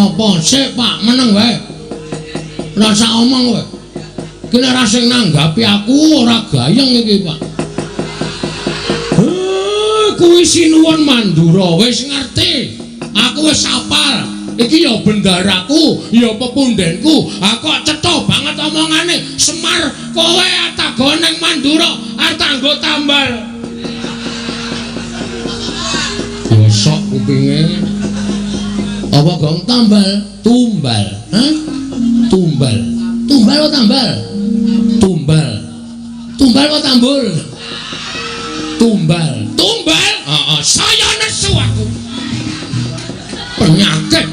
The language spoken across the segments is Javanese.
Ngomong apa? Sik, Pak, meneng wae. Rasa omong kowe. Ki nek ora sing nanggapi aku ora gayeng iki, Pak. Kuwi sinuwun Mandura wis ngerti. Aku wis hafal. Iki ya bendaraku, ya pepundhenku. Ha kok cetha banget omongane. Semar kowe atago ning Mandura arep nggo tambal. Bosok kupinge. Apa gong tambal? Tumbal. Hah? Tumbal. Tumbal apa tambal? Tumbal. Tumbal apa tambul? Tumbal. Tumbal? Heeh, saya nesu aku. Penyakit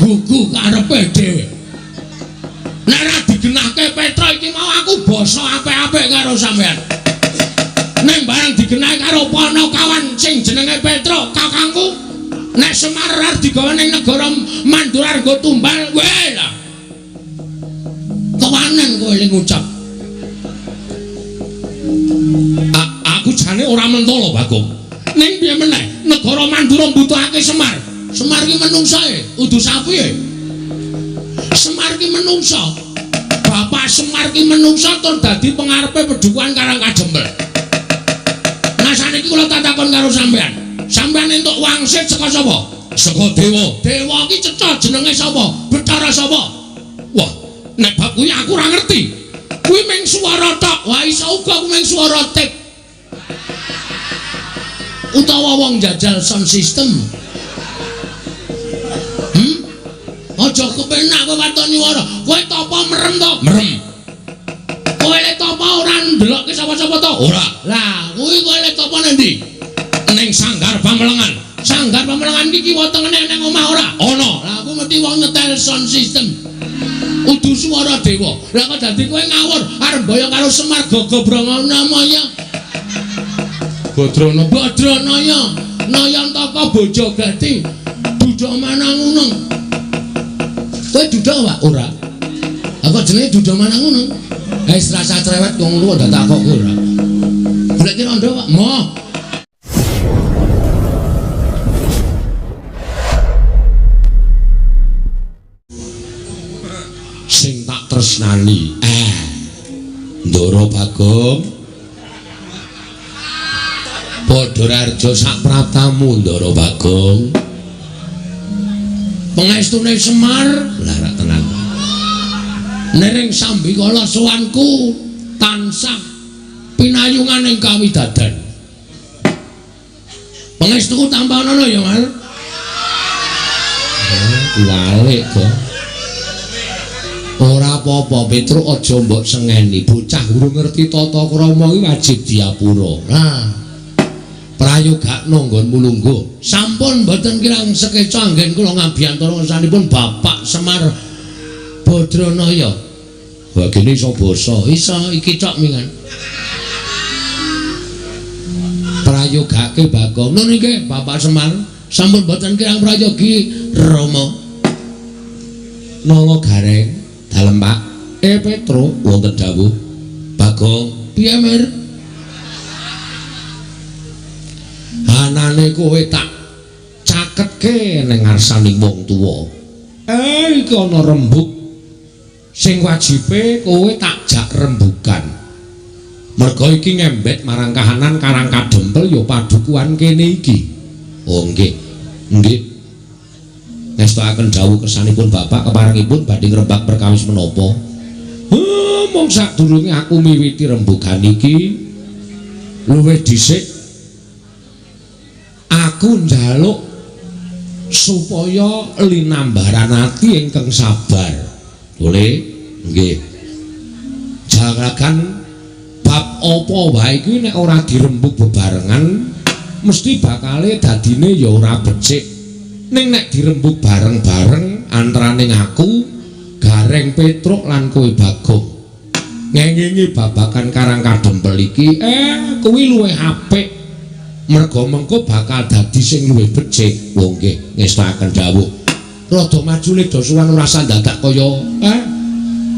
gugu karepe dhewe. Nek ora digenahke Petra iki mau aku basa apik-apik karo sampean. Ning barang digenahke karo Panakawan sing jenenge Petra, kakangku, nek Semar arep digawa ning negara Mandura nggo tumbal, kowe lah. Kewanen kowe ling ngucap. Aku jane ora mentolo, Bagong. Ning piye meneh, negara Mandura mbutuhake Semar. Semar ki menungsa e, udu sapi e. Semar ki menungsa. Bapak Semar ki menungsa tur dadi pengarepe pedukuhan Karang Kadempel. Nah saniki kula tak takon karo sampean. Sampean entuk wangsit saka sapa? Saka dewa. Dewa ki cetha jenenge sapa? Bathara sapa? Wah, nek bab kuwi aku ora ngerti. Kuwi mung swara tok. Wah, iso uga kuwi mung swara tip. Utawa wong jajal sound system. Aja kepenak kowe waton nyuwara. Kowe tapa merem to? Merem. Kowe le tapa ora ndelokke sapa-sapa to? Ora. Lah, kuwi kowe le tapa nang ndi? Ning Sanggar Pamelengan. Sanggar Pamelengan iki kiwa tengene ning omah ora? Ana. Lah aku mesti wong nyetel sound system. Udu swara dewa. Lah kok dadi kowe ngawur arep mboyong karo Semar Gagabranana maya. Badrana Badranaya Nayantaka Bojogati Duda Manangunung. Kowe duda Pak? Ora. Lah kok jenenge Duda Manangunung? Wis rasa cerewet wong luwa ndak takokke ora. Golek rondo Pak. Moh. Sing tak tresnani. Ndara Bagong. Padha rarja sak pratamu Ndara Bagong. Pengestune Semar lah rak tenan. Nering sambikala sowanku tansah pinayungan ing kawidadan. Pengestuku tambah ana ya, Mar. Walik kok. Ora apa-apa, Petruk aja mbok sengeni. Bocah urung ngerti tata krama iki wajib diapura. Lah, prayogakno nggonmu lungguh. Sampun mboten kirang sekeca anggen kula ngabiyantara ngersanipun Bapak Semar Badranaya. Wah, gene iso basa. Iso iki cok mingan. Prayogake Bagong. Nun nggih Bapak Semar, sampun mboten kirang prayogi Rama. Nala Gareng dalem Pak. Petruk wonten dawuh. Bagong, piye Mir? Anane kowe tak caketke ning ngarsaning wong tuwa. Iki ana rembug sing wajibe kowe tak jak rembugan. Merga iki ngembek marang kahanan Karang Kadempel ya padukuhan kene iki. Oh nggih. Nggih. Ngestokaken dawuh kersanipun Bapak keparengipun badhe ngrembak perkawis menapa? Mung sadurunge aku miwiti rembugan iki luwih dhisik aku njaluk supaya linambaran ati ingkang sabar. Boleh? Nggih. Jalagan bab apa wae iki nek ora dirembug bebarengan mesti bakale dadine ya ora becik. Ning nek dirembug bareng-bareng antaraning aku, Gareng Petruk lan kowe Bagong ngengingi babagan Karang Kadempel iki, kuwi luwih apik. Merga mengko bakal dadi sing luwih becik. Wong nggih ngestakaken dawuh. Rada maju le sowan ora sandadak kaya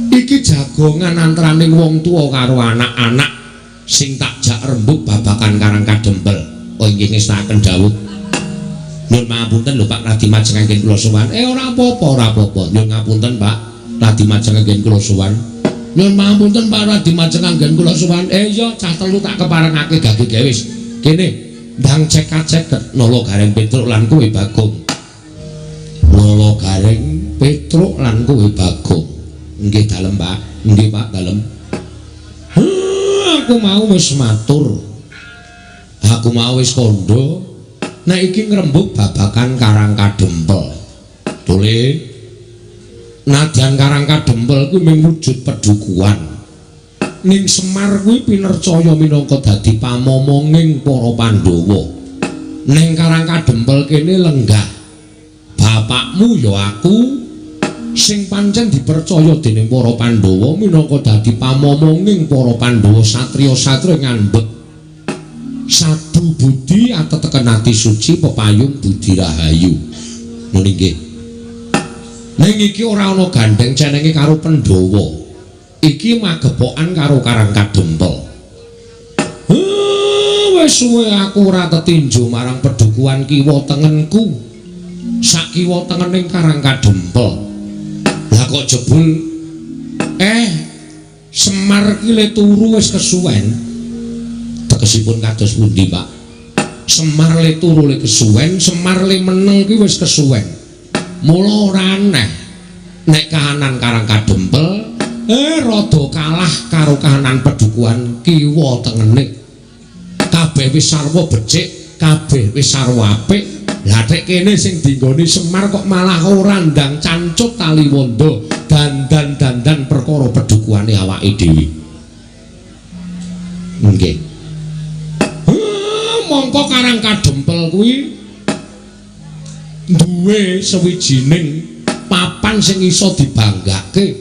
iki jagongan antaraning wong tuwa karo anak-anak sing tak jak rembug babagan Karang Kadempel. Oh nggih ngestakaken dawuh. Nyuwun pangapunten lho Pak Radi majeng anggen kula sowan. Ora apa-apa, ora apa-apa. Nyuwun ngapunten Pak Radi majeng anggen kula sowan. Nyuwun pangapunten Pak Radi majeng anggen kula sowan. Iya cah telu tak keparengake gage gawe wis. Kene ndang cek-cek Nala Gareng Petruk lan kowe Bagong. Nala Gareng Petruk lan kowe Bagong. Nggih dalem Pak. Nggih Pak dalem. Aku mau wis matur. Aku mau wis kandha. Nek iki ngrembug babakan Karang Kadempel. Tole nadyan Karang Kadempel kuwi mung wujud pedukuhan. Ning Semar kuwi pinercaya minangka dadi pamomonging para Pandhawa. Ning Karang Kadempel kene lenggah. Bapakmu ya aku sing pancen dipercaya dening para Pandhawa minangka dadi pamomonging para Pandhawa satriya-satriya ngandhek sadu budi ateteken ati suci pepayung budi rahayu. Ngono nggih. Ning iki ora ana gandheng cenenge karo Pandhawa. Iki magepokan karo Karang Kadempel. Wis suwe aku ora tetinju marang pedukuhan kiwa tengenku. Sak kiwa tengening Karang Kadempel. Lah kok jebul Semar ki le turu wis kesuwen. Tegesipun kados pundi, Pak? Semar le turu le kesuwen, Semar le meneng ki wis kesuwen. Mula ora aneh nek kahanan Karang Kadempel rada kalah karo kahanan pedukuhan kiwa tengene. Kabeh wis sarwa becik, kabeh wis sarwa apik. Lah tek kene sing dinggoni Semar kok malah ora ndang cancut tali wanda, dandan-dandan perkara pedukuhane awake dhewe. Nggih. Mongko Karang Kadempel kuwi duwe sawijining papan sing iso dibanggake.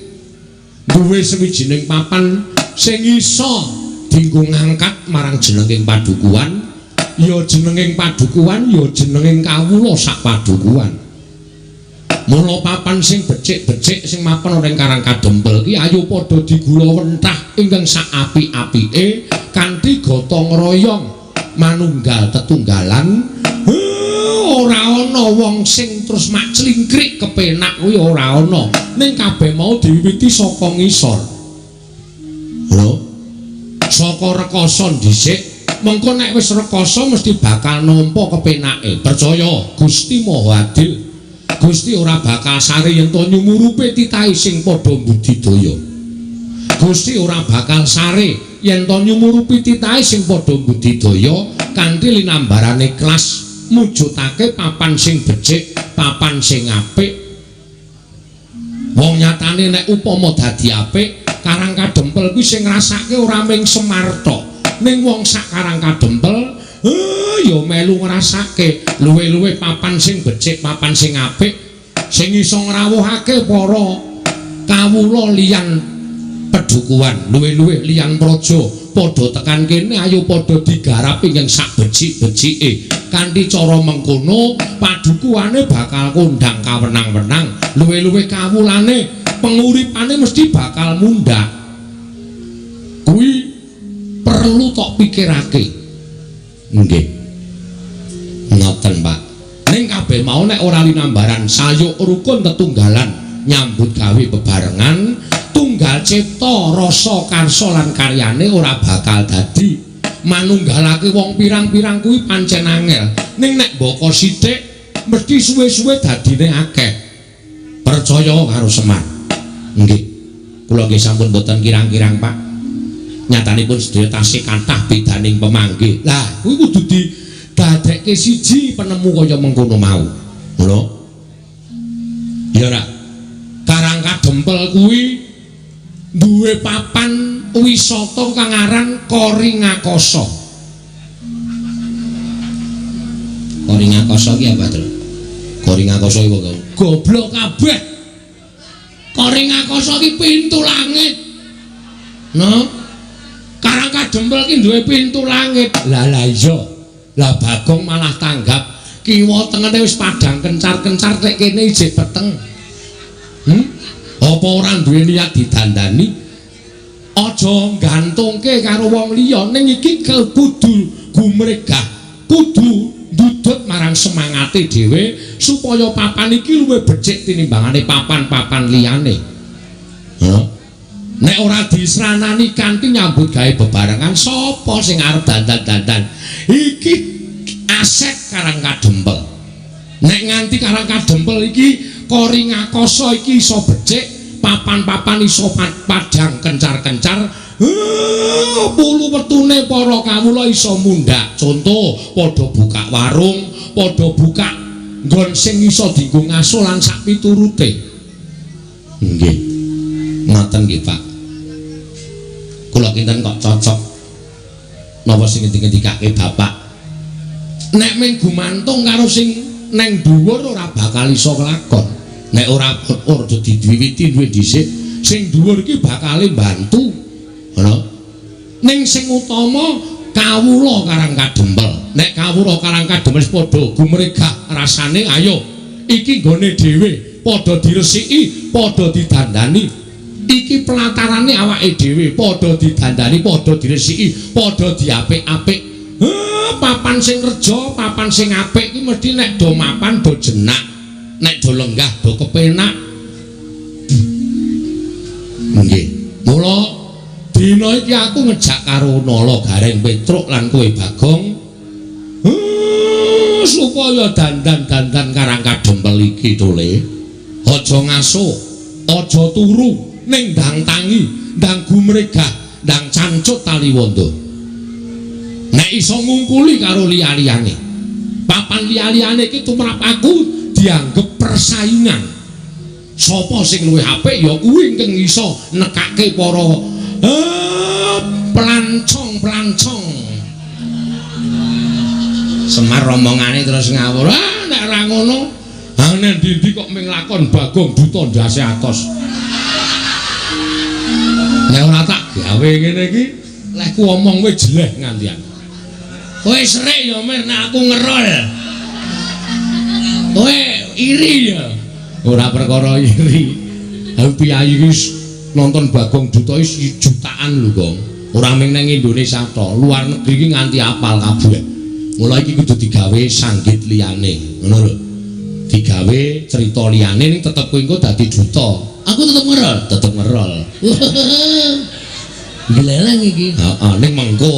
Duwe sawijining papan sing iso dienggo ngangkat marang jenenging padukuhan, ya jenenging padukuhan, ya jenenging kawula sak padukuhan. Mula papan sing becik-becik sing mapan ning Karang Kadempel ki ayo padha digulawentah ingkang sak apik-apike kanthi gotong royong manunggal tetunggalan. Ora ana wong sing terus mak clingkrik kepenak kuwi ora ana. Ning kabeh mau diwiwiti saka ngisor. Lho, saka rekasa dhisik, mengko nek wis rekasa mesti bakal nampa kepenake. Percaya, Gusti Maha Adil. Gusti ora bakal sare yen to nyumurupe titahe sing padha mbudidaya. Gusti ora bakal sare yen to nyumurupi titahe sing padha mbudidaya kanthi linambarane ikhlas mujudake papan sing becik, papan sing apik. Wong nyatane nek upama dadi apik, Karang Kadempel kuwi sing ngrasake ora mung Semar tok. Ning wong sak Karang Kadempel ya melu ngrasake luwih-luwih papan sing becik, papan sing apik, sing iso ngrawuhake para kawula liyan pedukuhan, luwih-luwih liyan praja padha tekan kene ayo padha digarap ing sak becik-becike. Kanthi cara mengkono padukuhane bakal kondang kawenang-wenang, luwih-luwih kawulane penguripane mesti bakal mundhak. Kuwi perlu tok pikirake. Nggih. Ngoten, Pak. Ning kabeh mau nek ora linambaran sayuk rukun tetunggalan nyambut gawe bebarengan, tunggal cipta rasa karsa lan karyane ora bakal dadi. Manunggalake wong pirang-pirang kuwi pancen angel. Ning nek mbaka sithik mesti suwe-suwe dadine akeh. Percaya karo Semar. Nggih. Kula nggih sampun boten kirang-kirang, Pak. Nyatanipun sedaya tasih kathah bedaning pemanggih. Lah, kuwi kudu didadekke siji penemu kaya mengkono mau. Ngono. Ya ora. Karang Kadempel kuwi duwe papan wisata kang aran Koringakasa. Koringakasa ki apa, Tru? Koringakasa iki kok goblok kabeh. Koringakasa ki pintu langit. No? Karang Kadempel ki duwe pintu langit. Lah lah iya. Lah Bagong malah tanggap. Kiwa tengene wis padhang kencar-kencar nek kene ijik peteng. Apa ora duwe niat didandani? Aja gantungke karo wong liya, ning iki kudu gumregah, kudu ndudut marang semangate dhewe supaya papan iki luwih becik tinimbangane papan-papan liyane. Hah? Nek ora disranani kanthi nyambut gawe bebarengan, sapa sing arep dandan-dandan? Iki aset Karang Kadempel. Nek nganti Karang Kadempel iki kori ngakoso iki iso becik, papan-papan iso padhang kencar-kencar, pulu wetune para kawula iso mundhak. Contoh, padha buka warung, padha buka nggon sing iso dienggo ngaso lan sak piturute. Nggih. Ngoten nggih, Pak. Kula kinten kok cocok napa sing ngendikake Bapak. Nek mung gumantung karo sing neng dhuwur ora bakal iso kelakon. Nek ora ora diwiwiti duwe dhisik, sing dhuwur iki bakale mbantu. Ngono. Ning sing utama kawula Karang Kadempel. Nek kawula Karang Kadempel wis padha gumregah rasane, ayo iki nggone dhewe, padha diresiki, padha didandani. Iki pelatarane awake dhewe, padha didandani, padha diresiki, padha diapik-apik. Papan sing reja, papan sing apik iki mesti nek do mapan do jenak, nek do lenggah do kepenak. Nggih. Mula dina iki aku ngejak karo Nala Gareng Petruk lan kowe Bagong, supaya dandan-dandan Karang Kadempel iki tole aja ngaso, aja turu, ning ndang tangi, ndang gumregah, ndang cancut taliwondo. Nek iso ngungkuli karo liya-liyane. Papan liya-liyane iki tumrap aku dianggep persaingan. Sapa sing luwih apik ya kuwi ingkang iso nekake para pelancong-pelancong. Semar omongane terus ngawur. Ah, nek ora ngono, ah nang ndi-ndi kok ming lakon Bagong Duta ndase atos. Nek ora tak gawe ngene iki, lehku omong kowe jeleh ngantian. Kowe serik ya Mir nek aku ngerol. Kowe iri ya. Ora perkara iri. Aku piyayi iki nonton Bagong Duta iki jutaan lho, Gong. Ora mung nang Indonesia tok, luar negeri iki nganti apal kabeh. Mula iki kudu digawe sanggit liyane, ngono lho. Digawe cerita liyane ning tetep kowe engko dadi duta. Aku tetep ngerol, tetep ngerol. Gleleng iki. Heeh, ning mengko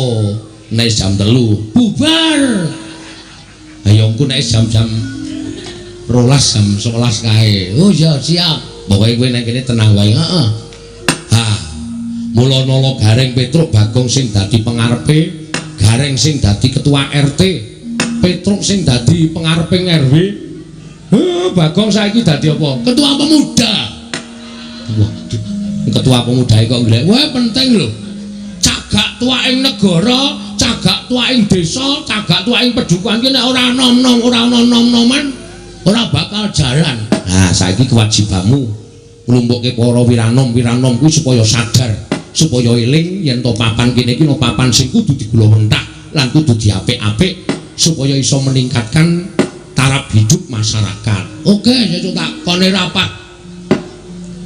nek jam 3 bubar. Ayo engko nek jam-jam 12 jam 11 kae. Oh ya siap. Pokoke kowe nek kene tenang wae. Heeh. Ha. Mula Nala Gareng Petruk Bagong sing dadi pengarepe, Gareng sing dadi ketua RT, Petruk sing dadi pengareping RW. Bagong saiki dadi apa? Ketua pemuda. Waduh, ketua pemuda kok nglek. Wah, penting lho. Cagak tuwaking negara, cagak tuwaking desa, cagak tuwaking pedukuhan ki nek ora nom-nom, ora ana nom-noman, ora bakal jalan. Nah, saiki kewajibanmu nglumpukke para wiranom-wiranom kuwi supaya sadar, supaya eling yen to papan kene iki no papan sing kudu digulawentah lan kudu diapik-apik supaya iso meningkatkan taraf hidup masyarakat. Oke, sesuk tak kone rapat.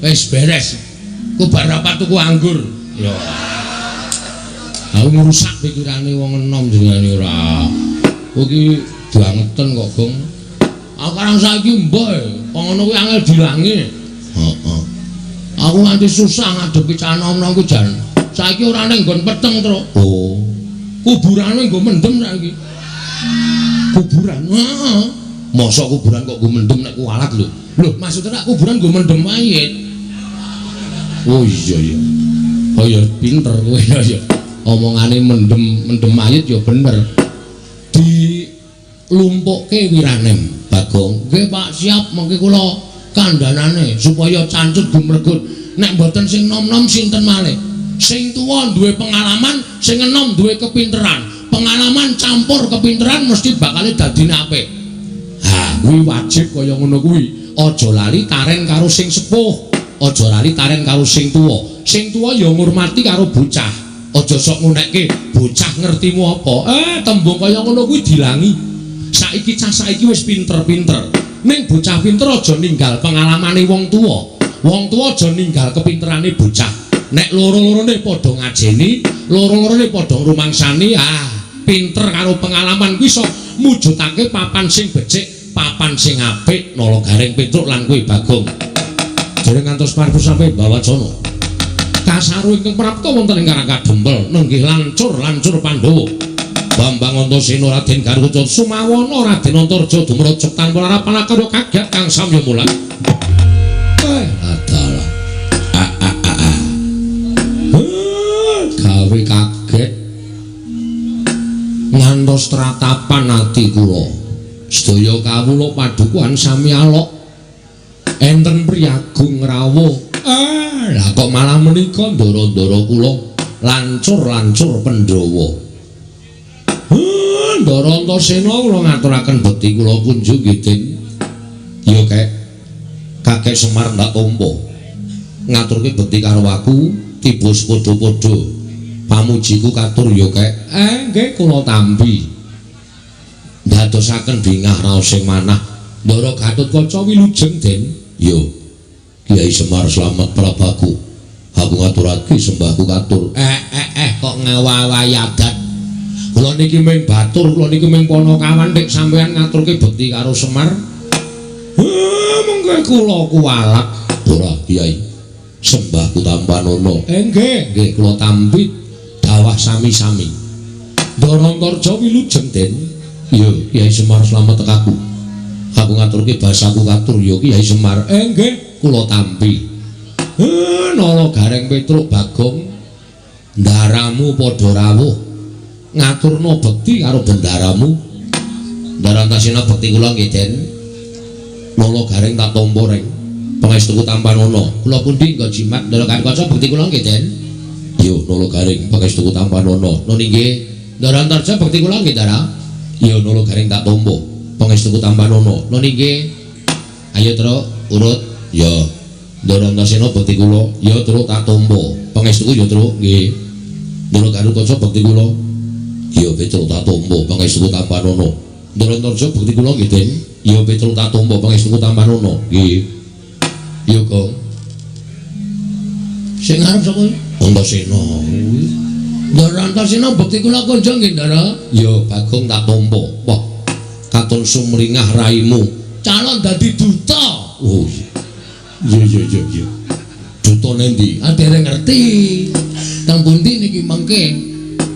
Wis beres. Ku bar rapat tuku anggur. Ya. Aku ngrusak pikirane wong enom jenengane ora. Kowe iki bangeten kok, Gong. Aku karang saiki mbah, wong ngono kuwi angel dilangi. Heeh. Aku nganti susah ngadepi cah nom-nom ku jan. Saiki ora ning nggon peteng, Truk. Oh. Kuburane nggo mendem saiki. Kuburan. Heeh. Mosok kuburan kok nggo mendem nek kualat lho. Lho, maksudnya nek kuburan nggo mendem mayit. Oh iya iya. Oh ya pinter kowe ya ya. Omongane mendem mendem mayit ya bener. Dilumpukke wiranem Bagong. Nggih Pak, siap mengke kula kandhanane supaya cancut gumregut. Nek mboten sing nom-nom sinten malih? Sing tuwa duwe pengalaman, sing enom duwe kepinteran. Pengalaman campur kepinteran mesti bakale dadine apik. Ha, kuwi wajib kaya ngono kuwi. Aja lali taren karo sing sepuh, aja lali taren karo sing tuwa. Sing tuwa ya ngurmati karo bocah. Aja sok ngunekke bocah ngertimu apa. Tembung kaya ngono kuwi dilangi. Saiki cah saiki wis pinter-pinter. Ning bocah pinter aja ninggal pengalamane wong tuwa. Wong tuwa aja ninggal kepinterane bocah. Nek loro-lorone padha ngajeni, loro-lorone padha ngrumangsani, ah, pinter karo pengalaman kuwi iso mujudake papan sing becik, papan sing apik Nala Gareng Petruk lan kuwi Bagong. Dereng ngantos parpus sampe bawacana. Kasaru ingkang prapta wonten ing Karang Kadempel nenggih lancur-lancur Pandhawa. Bambang Antasena Raden Garuda Sumawana Raden Antarja dumrejeg tanpa larapan akarya kaget kang samya mulat. Adalah. Gawe kaget ngantos tratapan ati kula. Sedaya kawula padukuhan sami alok. Enten priyagung rawuh. Lah kok malah menika ndara-ndara kula lancur-lancur Pandhawa. Ndara Antasena kula ngaturaken bekti kula kunjung nggih Den. Ya kek Kakek Semar ndak tampa. Ngaturke bekti karo aku tiba padha-padha. Pamujiku katur ya kek. Nggih kula tampi. Ndadosaken bingah raos sing manah. Ndara Gatotkaca wilujeng Den. Ya. Kyai Semar slamet prabaku. Aku ngaturake sembahku katur. Kok ngawawahi adat. Kula niki mung batur, kula niki mung panakawan nek sampeyan ngaturke bekti karo Semar. Mengke kula kuwalat. Ora Kyai. Sembahku tampanana. Nggih, nggih kula tampi dawah sami-sami. Ndara Antarja wilujeng Den. Ya Kyai Semar slamet tekaku. Aku ngaturke basaku katur ya Kyai Semar. Nggih, kula tampi. Nala Gareng Petruk Bagong ndaramu padha rawuh. Ngaturna bekti karo bendaramu. Ndara Antasena bekti kula nggih Den. Nala Gareng tak tampa reng. Pangestuku tampanana. Kula pundi nggo jimat Ndara Gatotkaca bekti kula nggih Den. Yo Nala Gareng pangestuku tampanana. Nun inggih. Ndara Antarja bekti kula nggih Ndara. Yo Nala Gareng tak tampa. Pangestuku tampanana. Nun inggih. Ayo Truk urut. Yo Ndara Antasena bekti kula. Yo Truk tak tampa. Pangestuku yo Truk nggih. Ndara Gatotkaca bekti kula. Ya Petruk tak tampa pangestuku tampanana. Ndara Antarja bekti kula nggih Den. Ya Petruk tak tampa pangestuku tampanana. Nggih. Ya Gong. Sing arep sapa? Antasena. Ndara Antasena bekti kula kunjung nggih Ndara. Ya Bagong tak tampa. Wah, katon sumringah raimu. Calon dadi duta. Oh iya. Iya iya. Duta nendi? Ah dereng ngerti. Teng pundi niki mengke?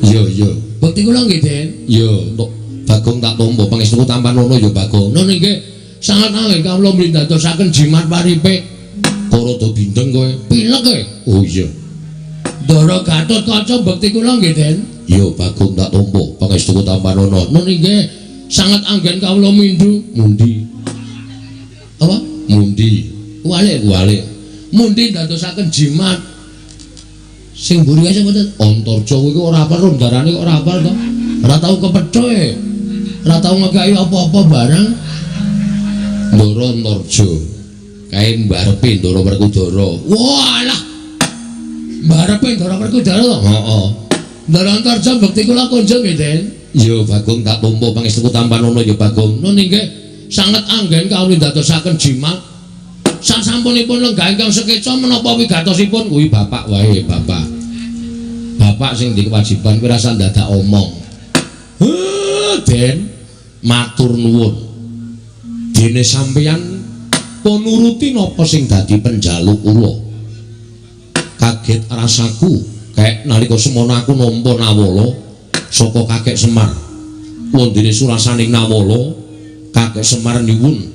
Iya iya. Bekti kula nggih Den. Ya, Bagong tak tampa pangestuku tampanana ya Bagong. Nun nggih, sanget anggen kawula mlindadosaken jimat paripe. Kok rada bindeng kowe? Pilek kowe. Oh iya. Ndara Gatotkaca bekti kula nggih Den. Ya Bagong tak tampa pangestuku tampanana. Nun nggih, sanget anggen kawula mindhu. Mundi. Apa? Mundi. Kuwalik kuwalik. Mundi ndadosaken jimat. Sing mburi kae sing mboten Antarja kuwi ora hafal rondarane kok ora hafal to. Ora tau kepethoe. Ora tau ngekeki apa-apa barang. Ndara Antarja. Kae mbarepe Ndara Werkudara. Walah. Mbarepe Ndara Werkudara to? Heeh. Ndara Antarja bekti kula kunjung nggih Den. Ya Bagong tak tampa pangestuku tampanana ya Bagong. Nun inggih sanget anggen kawula ndadosaken jimat. Sasampunipun lenggah ingkang sekeca menapa wigatosipun kuwi bapak wae bapak. Bapak sing duwe kewajiban kuwi rasa ndadak omong. Den matur nuwun. Dene sampeyan pun nuruti napa sing dadi penjaluk kula. Kaget rasaku kek nalika semono aku nampa nawala saka Kakek Semar. Wondene surasaning nawala Kakek Semar nyuwun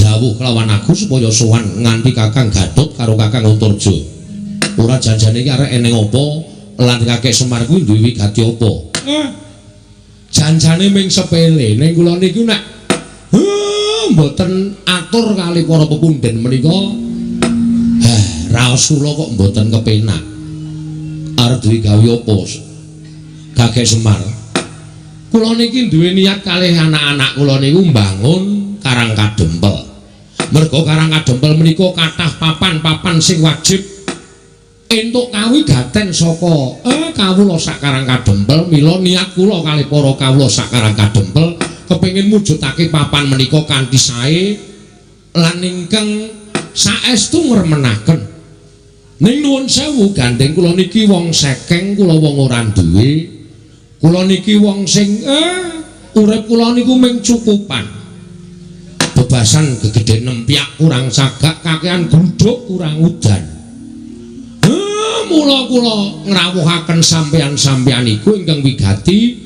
dawuh kelawan aku supaya sowan nganti Kakang Gatot karo Kakang Antarja. Ora janjane iki arek eneng apa lan Kakek Semar kuwi duwe wigati apa? Janjane ming sepele ning kula niku nek mboten atur kali para pepundhen menika raos kula kok mboten kepenak. Arep duwe gawe apa Kakek Semar? Kula niki duwe niat kalih anak-anak kula niku mbangun Karang Kadempel. Merga Karang Kadempel menika kathah papan-papan sing wajib entuk kawigaten saka kawula sak Karang Kadempel. Mila niat kula kalih para kawula sak Karang Kadempel kepengin mujudake papan menika kanthi sae lan ingkang saestu ngremenaken. Ning nuwun sewu gandeng kula niki wong sekeng, kula wong ora duwe. Kula niki wong sing Urip kula niku mung cukupan. Bebasan gegedhen nempyak kurang cagak, kakean gluduk kurang udan. Mula kula ngrawuhaken sampeyan-sampeyan iku ingkang wigati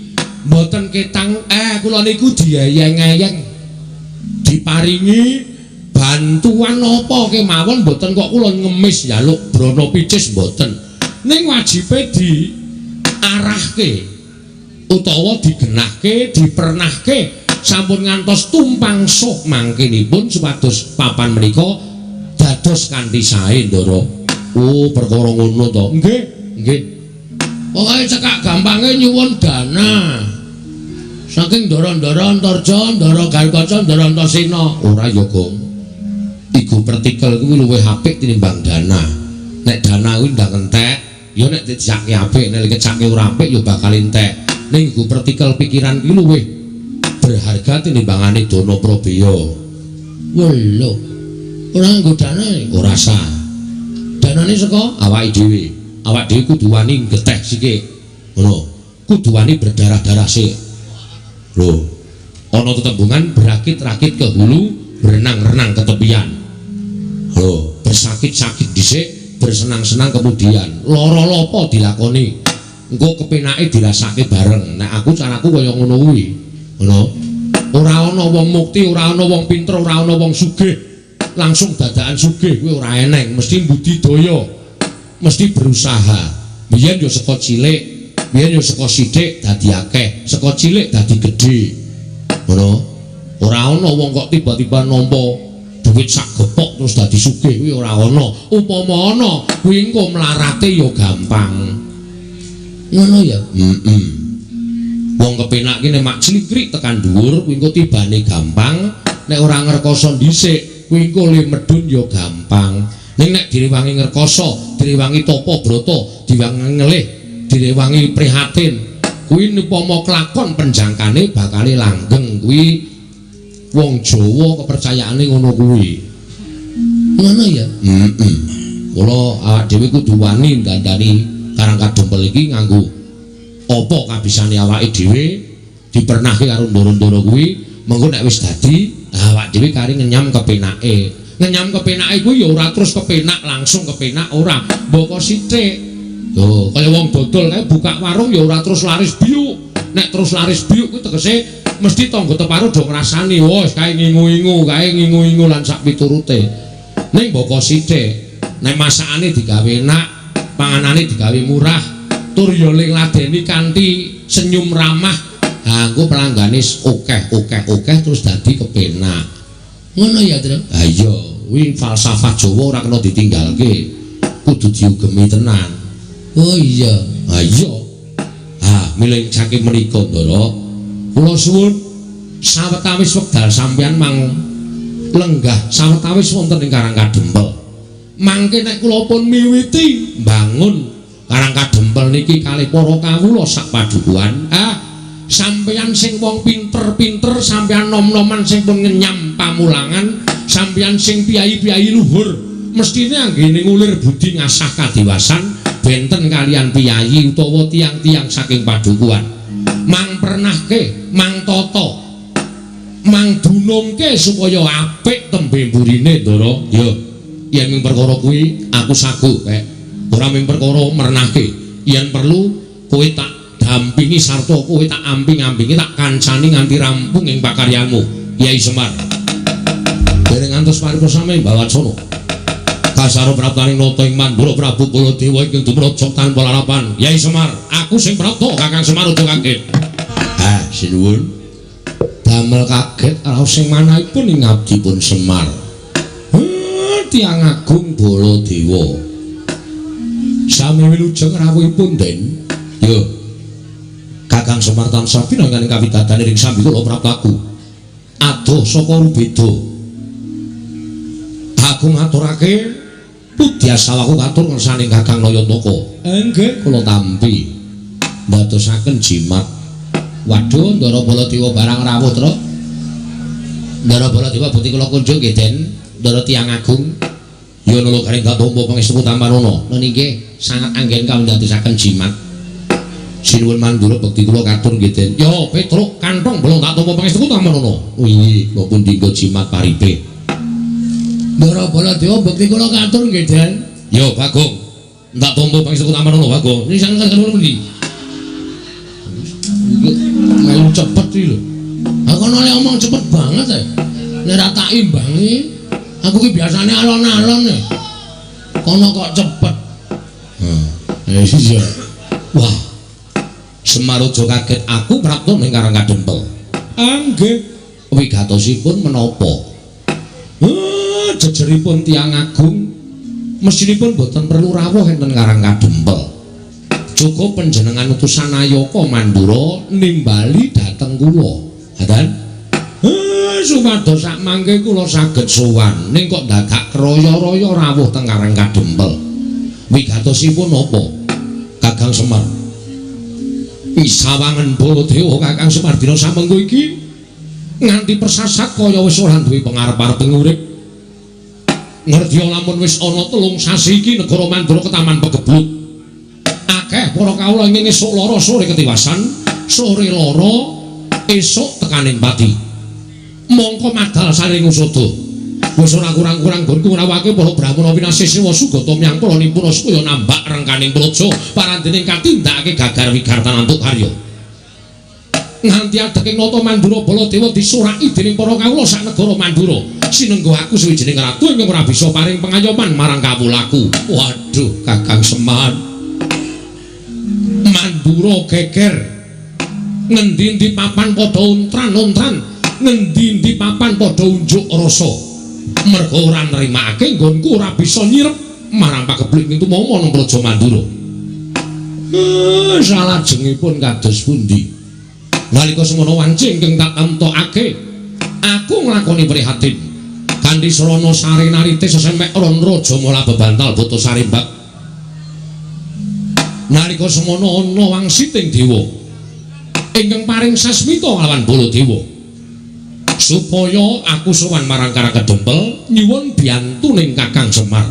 mboten ketang kula niku dieyeng-eyeng diparingi bantuan apa kemawon mboten kok kula ngemis njaluk brana picis mboten. Ning wajibe diarahke utawa digenahke, dipernahke sampun ngantos tumpang suh mangkinipun supados papan menika dados kanthi sae, Ndara. Oh, perkara ngono to. Nggih, nggih. Pokoke cekak gampange nyuwun dana. Saking ndara-ndara Antarja, ndara Garukaca, ndara Antasena. Ora ya, Gong. Iku pertikel kuwi luwih apik tinimbang dana. Nek dana kuwi ndang entek, ya nek dijake apik, nek dikecake ora apik ya bakal entek. Ning iku pertikel pikiran kuwi luwih berharga tinimbangane dana prabeya. Welo. Ora nganggo dana, ora sah. Danane saka awake dhewe. Awak dhewe kudu wani geteh sithik. Ngono. Kudu wani berdarah-darah sik. Lho, ana tetembungan berakit-rakit ke hulu, berenang-renang ke tepian. Lho, bersakit-sakit dhisik, bersenang-senang kemudian. Lara lopo dilakoni. Engko kepenake dirasake bareng. Nek aku caraku kaya ngono kuwi. Ngono. Ora ana wong mukti, ora ana wong pinter, ora ana wong sugih. Langsung dadakan sugih kuwi ora eneng, mesti budidaya. Mesti berusaha. Biyen yo saka cilik, biyen yo saka sithik dadi akeh, saka cilik dadi gedhe. Ngono. Ora ana wong kok tiba-tiba nampa duit sak gepok terus dadi sugih kuwi ora ana. Upama ana, kuwi engko mlarate ya gampang. Ngono ya? Heeh. Wong kepenak ki nek mak clikrik tekan dhuwur kuwi engko tibane gampang, nek ora ngrekoso dhisik kuwi engko le medhun ya gampang. Ning nek direwangi ngrekoso, direwangi tapa brata, diwangi ngelih, direwangi prihatin, kuwi upama kelakon penjangkane bakale langgeng. Kuwi wong Jawa kepercayaane ngono kuwi. Ngono ya? Heeh. Mula awak dhewe kudu wani ndandani Karang Kadempel iki nganggo apa kabisane awake dhewe, dipernahke karo ndara-ndara kuwi, mengko nek wis dadi awak dhewe kari ngenyam kepenake. Ngenyam kepenake kuwi ya ora terus kepenak langsung kepenak ora, mboko sithik. Lho, kaya wong dodol kae buka warung ya ora terus laris biuk. Nek terus laris biuk kuwi tegese mesti tangga teparo do ngrasani, wah kae ngingu-ingu, kae ngingu-ingu lan sak piturute. Ning mboko sithik, nek masakane digawe enak, panganane digawe murah, tur ya ladeni kanthi senyum ramah, ha engko pelanggane akeh akeh akeh terus dadi kepenak. Ngono ya, Tru? Ha iya, kuwi falsafah Jawa ora kena ditinggalke. Kudu diugemi tenan. Oh iya. Ha iya. Ha, milih saking menika, Ndara. Kula suwun sawetawis wekdal sampeyan mang lenggah sawetawis wonten ing Karang Kadempel. Mangke nek kula pun miwiti mbangun Karang Kadempel niki kalih para kawula sak padukuhan, ah sampeyan sing wong pinter-pinter, sampeyan nom-noman sing pun ngenyam pamulangan, sampeyan sing piyayi-piyayi luhur, mestine anggene ngulir budi ngasah kadiwasan benten kalian piyayi utawa tiang-tiang saking padukuhan. Mang pernahke, mang tata, mang dunungke supaya apik tembe mburine, Ndara. Ya, yen ming perkara kuwi aku sagu kek. Ora ming perkara mernahke, yen perlu kowe tak dampingi sarta kowe tak amping-ampingi, tak kancani nganti rampung ing pakaryanmu, Yai Semar. Dereng ngantos paripurna sami Mbawacana. Kasaro praptaning nata ing Mandura Prabu Baladewa ingkang dumraja tanpa larapan. Yai Semar, aku sing prapta, Kakang Semar aja kaget. Ah, sinuwun. Damel kaget raos sing manahipun ing abdipun Semar. Tiyang agung Baladewa. Sami wilujeng rawuhipun, Den. Yo. Kakang Semar tansah pinangan ing kawidadane ring sambi kula praptaku. Adoh saka rubeda. Aku ngaturake pudyasawaku katur ngersane Kakang Nayantaka. Nggih, kula tampi. Ndadosaken jimat. Waduh, Ndara Baladewa barang rawuh, Tru. Ndara Baladewa buti kula kunjung nggih, Den. Ndara tiyang agung. Ya nula garing katompa pangestu tampanana. Nun inggih sangat anggen kawindadosaken jimat. Sinuwun Mandura bekti kula katur nggih Den. Yo Petruk kantong bolong tak tampa pangestuku tamonono. Inggih, kula pun dinggo jimat paripe. Ndara Baladewa bekti kula katur nggih Den. Yo Bagong, tak tampa pangestuku tamonono Bagong. Ini sangat kan pundi? Melu cepet iki lho. Aku ono omong cepet banget e. Nek ora tak imbangi, aku ki biasane alon-alon e. Kono kok cepet. Heh, iya. Wah. Semar aja kaget aku prapta ning Karang Kadempel. Nggih. Wigatosipun menapa? Jejeripun tiyang agung mestinipun boten perlu rawuh enten Karang Kadempel. Cukup panjenengan utusan Ayaka Mandura nimbali dhateng kula. Ngaten? Supados sak mangke kula saged sowan ning kok dadak kraya-raya rawuh teng Karang Kadempel. Wigatosipun napa? Kakang Semar. Sawangen Baladewa Kakang Semar dina samengko iki nganti persasat kaya wis ora duwe pengarep-arep urip. Ngerti lamun wis ana 3 sasi iki negara Mandura ketaman pegeblut. Akeh para kawula ing esuk lara sore ketiwasan, sore lara esuk tekaning pati. Mongko madal saring usada. Wis ora kurang-kurang nggonku ngrawake para brahmana winasih sewa sugata myang para nipuna supaya nambak rengkaning praja parandening katindakake gagar wigartan antuk karya. Nganti adeking nata Mandura Baladewa disuraki dening para kawula sak negara Mandura. Sinenggo aku suwijining ratu ingkang ora bisa paring pengayoman marang kawulaku. Waduh, Kakang Semar. Mandura geger. Ngendi-endi papan padha untran-untran, ngendi-endi papan padha unjuk rasa. Merga ora nrimake nggonku ora bisa nyirep marang pagebluk ing tumama nang Praja Mandura. Salajengipun kados pundi? Nalika semono wanci ingkang tak temtokake, aku nglakoni prihatin. Kanthi srana sarinarite sesemek ron raja mula bebantal buta sarimbak. Nalika semono ana wangsiting dewa ingkang paring sasmita lawan Baladewa. Supaya aku sowan marang Karang Kadempel nyuwun biyantuning Kakang Semar.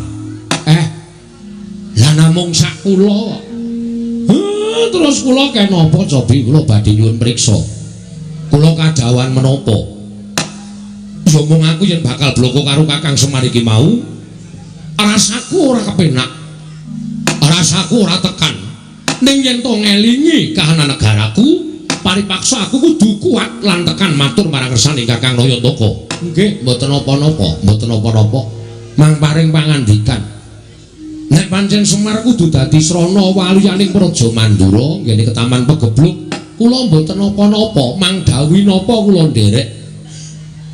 Lah namung sak kula. Terus kula kenapa cobi kula badhe nyuwun priksa. Kula kadhawuhan menapa? Ya mung aku yen bakal bloko karo Kakang Semar iki mau, rasaku ora kepenak. Rasaku ora tekan. Ning yen to ngelingi kahanan negaraku, paripaksa aku kudu kuat lan tekan matur marang kersane Kakang Nayantaka. Nggih, mboten napa-napa, mboten napa-napa. Mang paring pangandikan. Nek pancen Semar kudu dadi srana waliyaning Praja Mandura nggene ketaman pegebluk, kula mboten napa-napa, mang dawuhi napa kula nderek.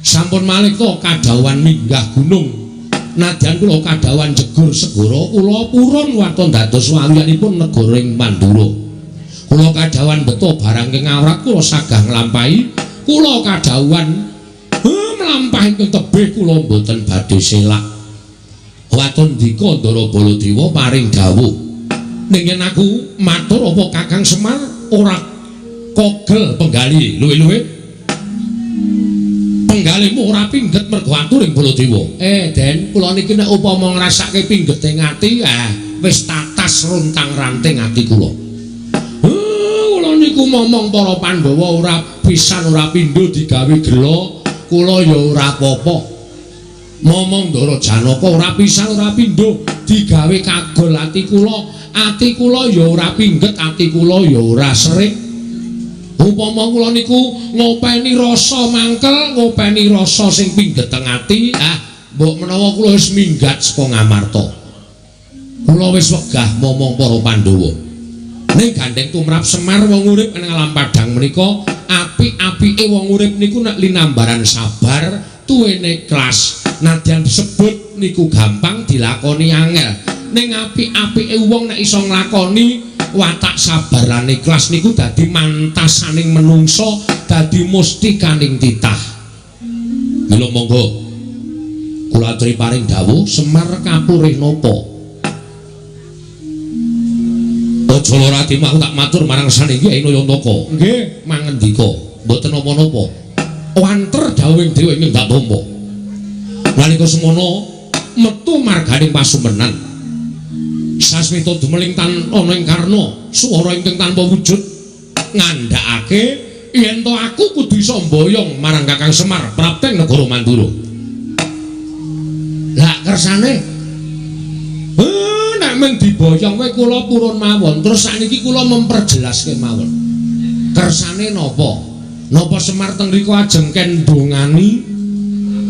Sampun malih to kadhawuhan minggah gunung. Nadyan kula kadhawuhan jegur segara, kula purun waton dados waliyanipun negara ing Mandura. Kula kadhawuhan beto barang ing awrat kula sagah nglampahi, kula kadhawuhan mlampah ingkang tebih kula mboten badhe selak. Waton dika Ndara Baladewa paring dawuh. Ning yen aku matur apa Kakang Semar ora kogel penggali luwe-luwe. Penggalimu ora pingget mergo aturing Baladewa. Den, kula niki nek upama ngrasake pinggete ati, wis tatas runtang-ranting ati kula. Kula niku momong para Pandhawa ora pisan ora pindho digawe gela, kula ya ora apa-apa. Momong Ndara Janaka ora pisan ora pindho digawe kagol ati kula ya ora pingget, ati kula ya ora serik. Upama kula niku ngopeni rasa mangkel, ngopeni rasa sing pingget teng ati, mbok menawa kula wis minggat saka Ngamarta. Kula wis wegah momong para Pandhawa. Ning gandeng tumrap Semar wong urip ing alam padhang menika apik-apike wong urip niku nek linambaran sabar, tuwene ikhlas. Nadyan disebut niku gampang dilakoni angel. Ning apik-apike wong nek iso nglakoni watak sabar lan ikhlas niku dadi mantasaning menungsa, dadi mustikaning titah. Mila monggo kula aturi paring dawuh Semar kapurih napa? Aja lara atimu, aku tak matur marang sane Kyai Nayantaka. Nggih, mangendika, mboten napa-napa. Wanter dawuhing dewa ingkang tak tampa. Nalika semono metu marganing pasumenan. Sasmita dumeling tan ana ing karna. Swara ingkang tanpa wujud ngandhakake yen to aku kudu iso mboyong marang Kakang Semar prapteng negara Mandura. Lah kersane nek mung diboyong kowe kula purun mawon. Terus sakniki kula memperjelas kemawon. Kersane napa? Napa Semar teng mriku ajeng ken ndongani?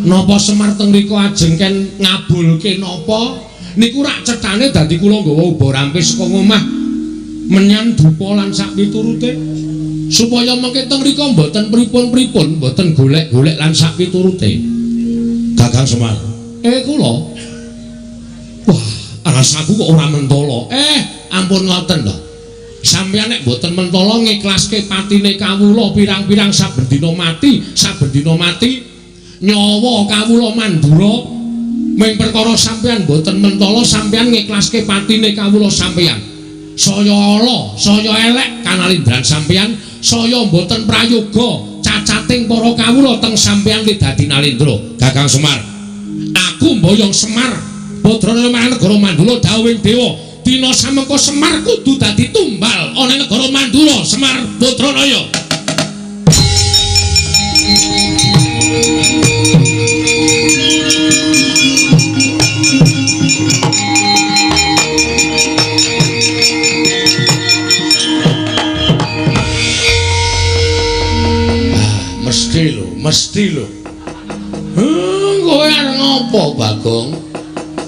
Napa Semar teng mriku ajeng ken ngabulke napa? Niku rak cethane dadi kula nggawa uba rampes saka ngomah menyan dupa lan sak piturute supaya mengke teng mriku mboten pripun-pripun, mboten golek-golek lan sak piturute. Kakang Semar, kula. Wah, rasaku kok ora mentala. Ampun ngoten lho. Sampeyan nek mboten mentala ngiklaske patine kawula pirang-pirang saben dina mati, saben dina mati nyawa kawula Mandura ming perkara sampeyan mboten mentala sampeyan ngiklaske patine kawula sampeyan. Saya ala, saya elek kanalindran sampeyan, saya mboten prayoga cacating para kawula teng sampeyan li dadi nalindra. Kakang Semar, aku mboyong Semar Badranaya marang negara Mandura dawuhing dewa. Dina samengko Semar kudu dadi tumbal ana negara Mandura. Semar Badranaya. Ah, mesti lho, mesti lho. Kowe arep ngopo, Bagong?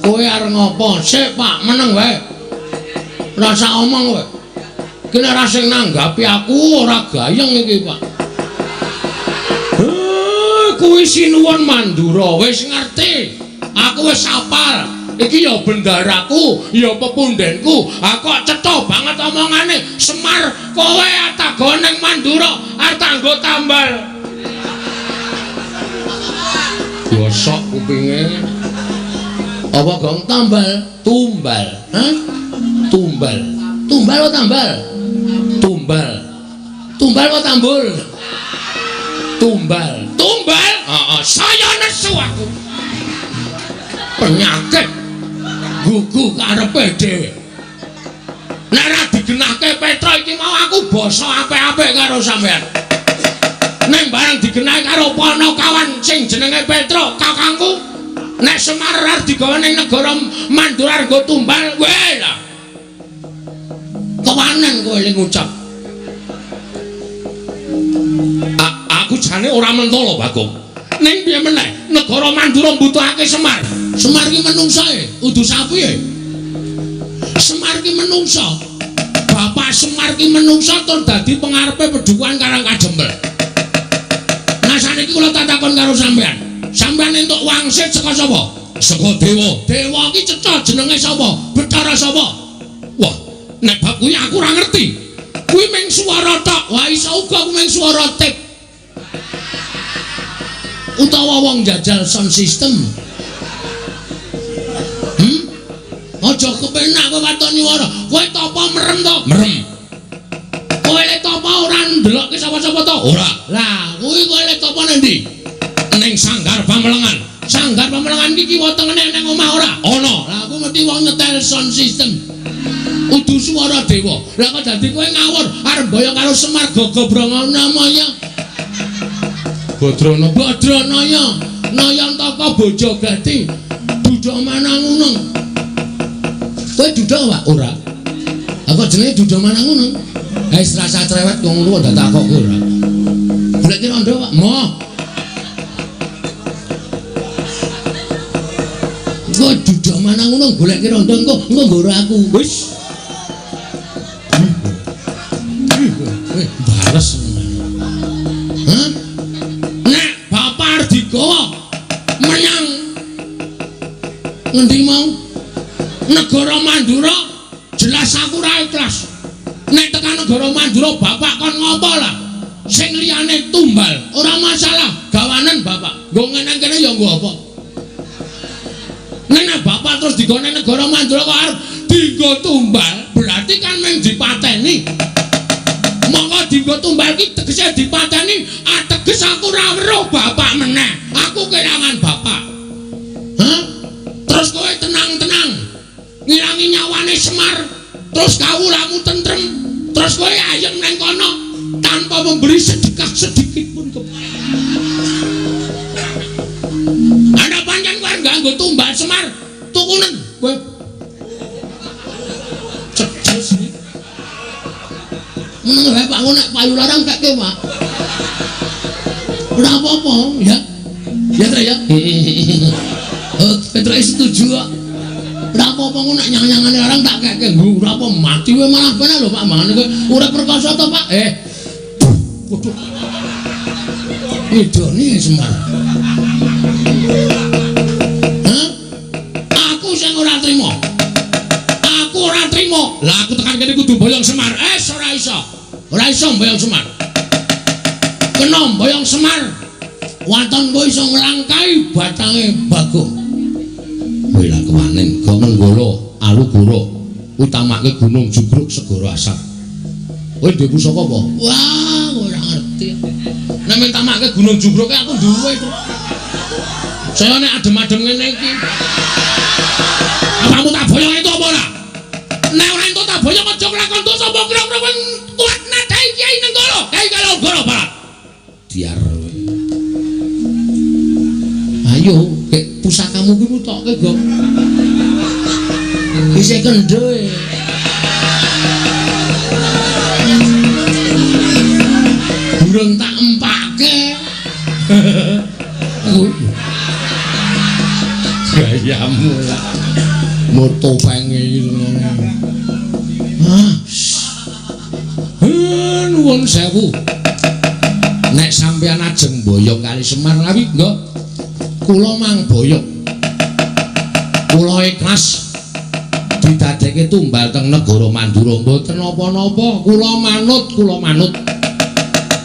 Kowe arep ngopo? Sik, Pak, meneng wae. Rasa omong kowe. Ki nek ora sing nanggapi aku ora gayeng iki, Pak. Kuwi sinuwun Mandura, wis ngerti. Aku wis hafal. Iki ya bendaraku, ya pepundenku. Ha kok cetha banget omongane. Semar, kowe atago ning Mandura arep tanggo tambal. Gosok kupinge. Apa gong tambal? Tumbal. Hah? Tumbal. Tumbal apa tambal? Tumbal. Tumbal apa tambul? Tumbal. Tumbal? Heeh, saya nesu aku. Penyakit gugu karepe dhewe. Nek ora digenahke Petra iki mau aku basa apik-apik karo sampean. Ning bareng digenahke karo Panakawan sing jenenge Petra, kakangku, nek Semar arep digawa ning negara Mandura nggo tumbal, kowe lah. Kewanen kowe ling ngucap. Aku jane ora mentala, Bagong. Ning piye meneh, negara Mandura mbutuhake Semar. Semar ki menungsae, udu sapi. Semar ki menungsa. Bapak Semar ki menungsa tur dadi pengarepe pedukuhan Karang Kajempel. Nah saniki kula tak takon karo sampean. Sampean entuk wangsit saka sapa? Saka dewa. Dewa ki cetha jenenge sapa? Bathara sapa? Wah, nek bab kuwi aku ora ngerti. Kuwi mung swara tok. Wah, iso uga kuwi mung swara tip. Utawa wong jajal sound system. Aja kepenak kowe waton nyuwara. Kowe tapa merem to? Merem. Kowe le tapa ora ndelokke sapa-sapa to? Ora. Lah, kuwi kowe le tapa nang ndi? Ning Sanggar Pamelengan. Sanggar Pamelengan iki kiwa tengene nang omah ora? Ana. Lah aku mesti wong nyetel sound system. Udu swara dewa. Lah kok dadi kowe ngawur arep mboyong karo Semar Gogobrongono maya. Badrana Badranaya Nayantaka Bojogati Duda Manangunung. Kowe duda Pak? Ora. Lah kok jenenge Duda Manangunung? Wis rasa cerewet wong ngono ndak takokke ora. Golek rondo Pak. Moh. Kowe duda Manangunung golek rondo engko engko nggoro aku. Wis. Bales. Hah? Nek bapak arep digawa menyang ngendi mau? Negara Mandura jelas aku ora ikhlas. Nek tekan negara Mandura bapak kon ngopo lah? Sing liyane tumbal, ora masalah, gawanen bapak. Nggo ngene kene ya nggo apa? Nek bapak terus digone negara Mandura kok arep dienggo tumbal, berarti kan mung dipateni. Monggo dienggo tumbal ki tegese dipateni, ateges aku ora weruh bapak meneh. Aku kelangan bapak. Hah? Terus kowe tenang-tenang ngilangi nyawane Semar, terus kawulamu tentrem. Terus kowe ayem nang kono tanpa memberi sedekah sedikit pun ke. Ana pancen kowe nganggo tumbal Semar, tukunen kowe. Cedes iki. Meneng wae Pak, nek payu larang kekke, Pak. Ora apa-apa, ya. Ya, Tru ya. Oh, Petruk setuju kok. Ora apa-apa ngono nek nyang-nyangane larang tak kekke. Ora apa mati wae malah bener lho Pak, mangane kowe ora perkasa to, Pak? Waduh. Ngidoni Semar. Hah? Aku sing ora trima. Aku ora trima. Lah aku tekan kene kudu boyong Semar. Ora iso. Ora iso boyong Semar. Kena boyong Semar. Waton kowe iso nglangkai batange Bagong. Kowe lah kewanen go Menggala Alugoro utamake Gunung Jugruk Segara Asap. Kowe duwe pusaka apa? Wah, ora ngerti. Nek mintamake Gunung Jugruk aku duwe itu. Saya nek adem-adem ngene iki. Apamu tak boyong itu apa ora? Nek ora entuk tak boyong aja nglakon dosa mbok kira-kira kowe kuat nadai Kyai Nenggala, Kyai Kalogoro Barat. Diar kowe. Ayo, kek pusakamu kuwi mutokke, Gong. Isih kendho e. Durung tak empake. Gayamu lah. Moto penge iki ngono. Ah. Nuwun sewu. Nek sampeyan ajeng boyong kali Semar Lawi, nggih. Kula mang boyong. Kula ikhlas didadekke tumbal teng negara Mandura mboten napa-napa. Kula manut, kula manut.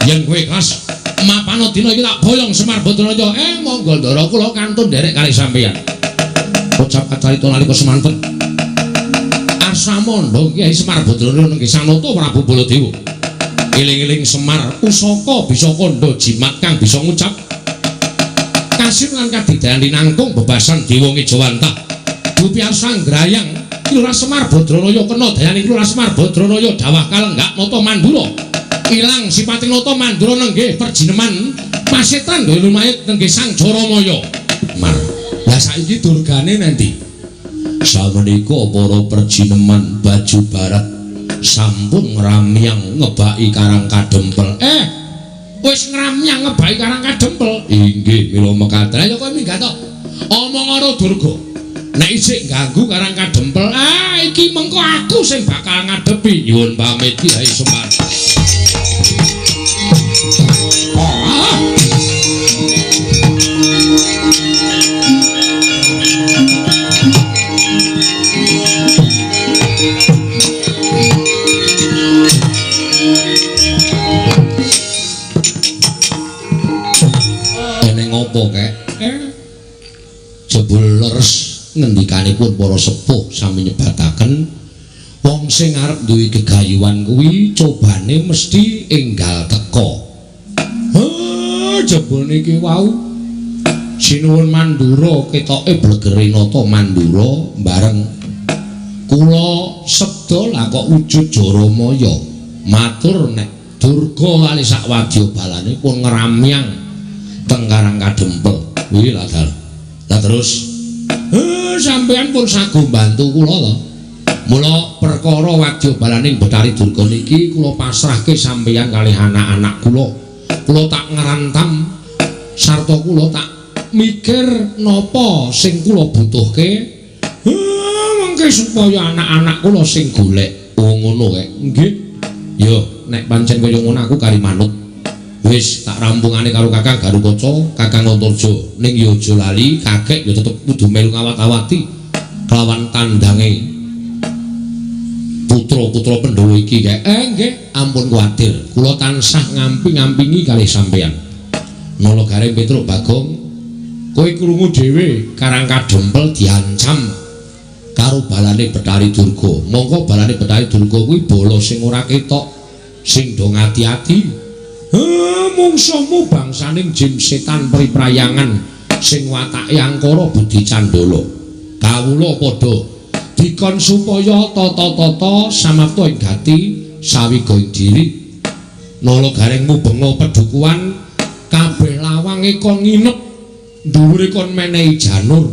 Yen kowe ikhlas mapano dina iki tak boyong Semar Badraya. Monggo ndara kula kantun nderek kali sampeyan. Ucap kacarita nalika semanten. Arsamandha Kyai Semar Badraya nenggih Sanata Prabu Baladewa. Eling-eling Semar pusaka bisa kandha jimat kang bisa ngucap kasir lan kadidayan linangkung bebasan dewa ngejawantah. Dupi Sanggrayang Lurah Semar Badranaya kena dayane Lurah Semar Badranaya dawah kalenggak nata Mandura. Ilang sipating nata Mandura nenggih perjineman pasetan daya lumayit nenggih Sang Jaramaya. Mar. Lah saiki durgane nanti. Samenika para perjineman baju barat sampun ngramyang ngebaki Karang Kadempel. Wis ngramyang ngebaki Karang Kadempel. Inggih, mila mekaten. Ayo kowe minggat to. Omong karo Durga. Nek isih ganggu Karang Kadempel, iki mengko aku sing bakal ngadepi. Nyuwun pamit Kyai Semar. Eneng apa kek? Jebul leres ngendikanipun para sepuh sami nyebataken wong sing arep duwe gegayuhan kuwi cobane mesti enggal teka. Jebul niki wau sinuwun Mandura ketoke blegere nata Mandura bareng kula sebda lah kok wujud Jaramaya. Matur nek Durga kali sak wadya balane pun ngramyang teng Karang Kadempel. Kuwi lah dal. Lah terus sampeyan pun sago mbantu kula to. Mula perkara wadya balaning Bathari Durga niki kula pasrahke sampeyan kalih anak-anak kula. Kula tak ngrantam sarta kula tak mikir napa sing kula butuhke. Mengke supaya anak-anak kula sing golek. Oh ngono kek. Nggih. Yo nek pancen kaya ngono aku kari manut. Wis tak rampungane karo Kakang Garukaca, Kakang Antarja. Ning yo aja lali, kakek yo tetep kudu melu ngawat-awati kelawan tandange putra-putra Pandhawa iki kek. Nggih, ampun kuwatir. Kula tansah ngamping-ngampingi kalih sampeyan. Nala Gareng Petruk Bagong, kowe krungu dhewe Karang Kadempel diancam karo balane Bathari Durga. Mongko balane Bathari Durga kuwi bala sing ora ketok, sing do ngati-ati. Mungsuhmu bangsaning jim setan priprayangan sing watake angkara budi candala. Kawula padha dikon supaya tata-tata samapta ing gati sawiga diri. Nala Gareng mubenga pedukuhan kabeh lawange kon nginep, dhuwure kon menehi janur.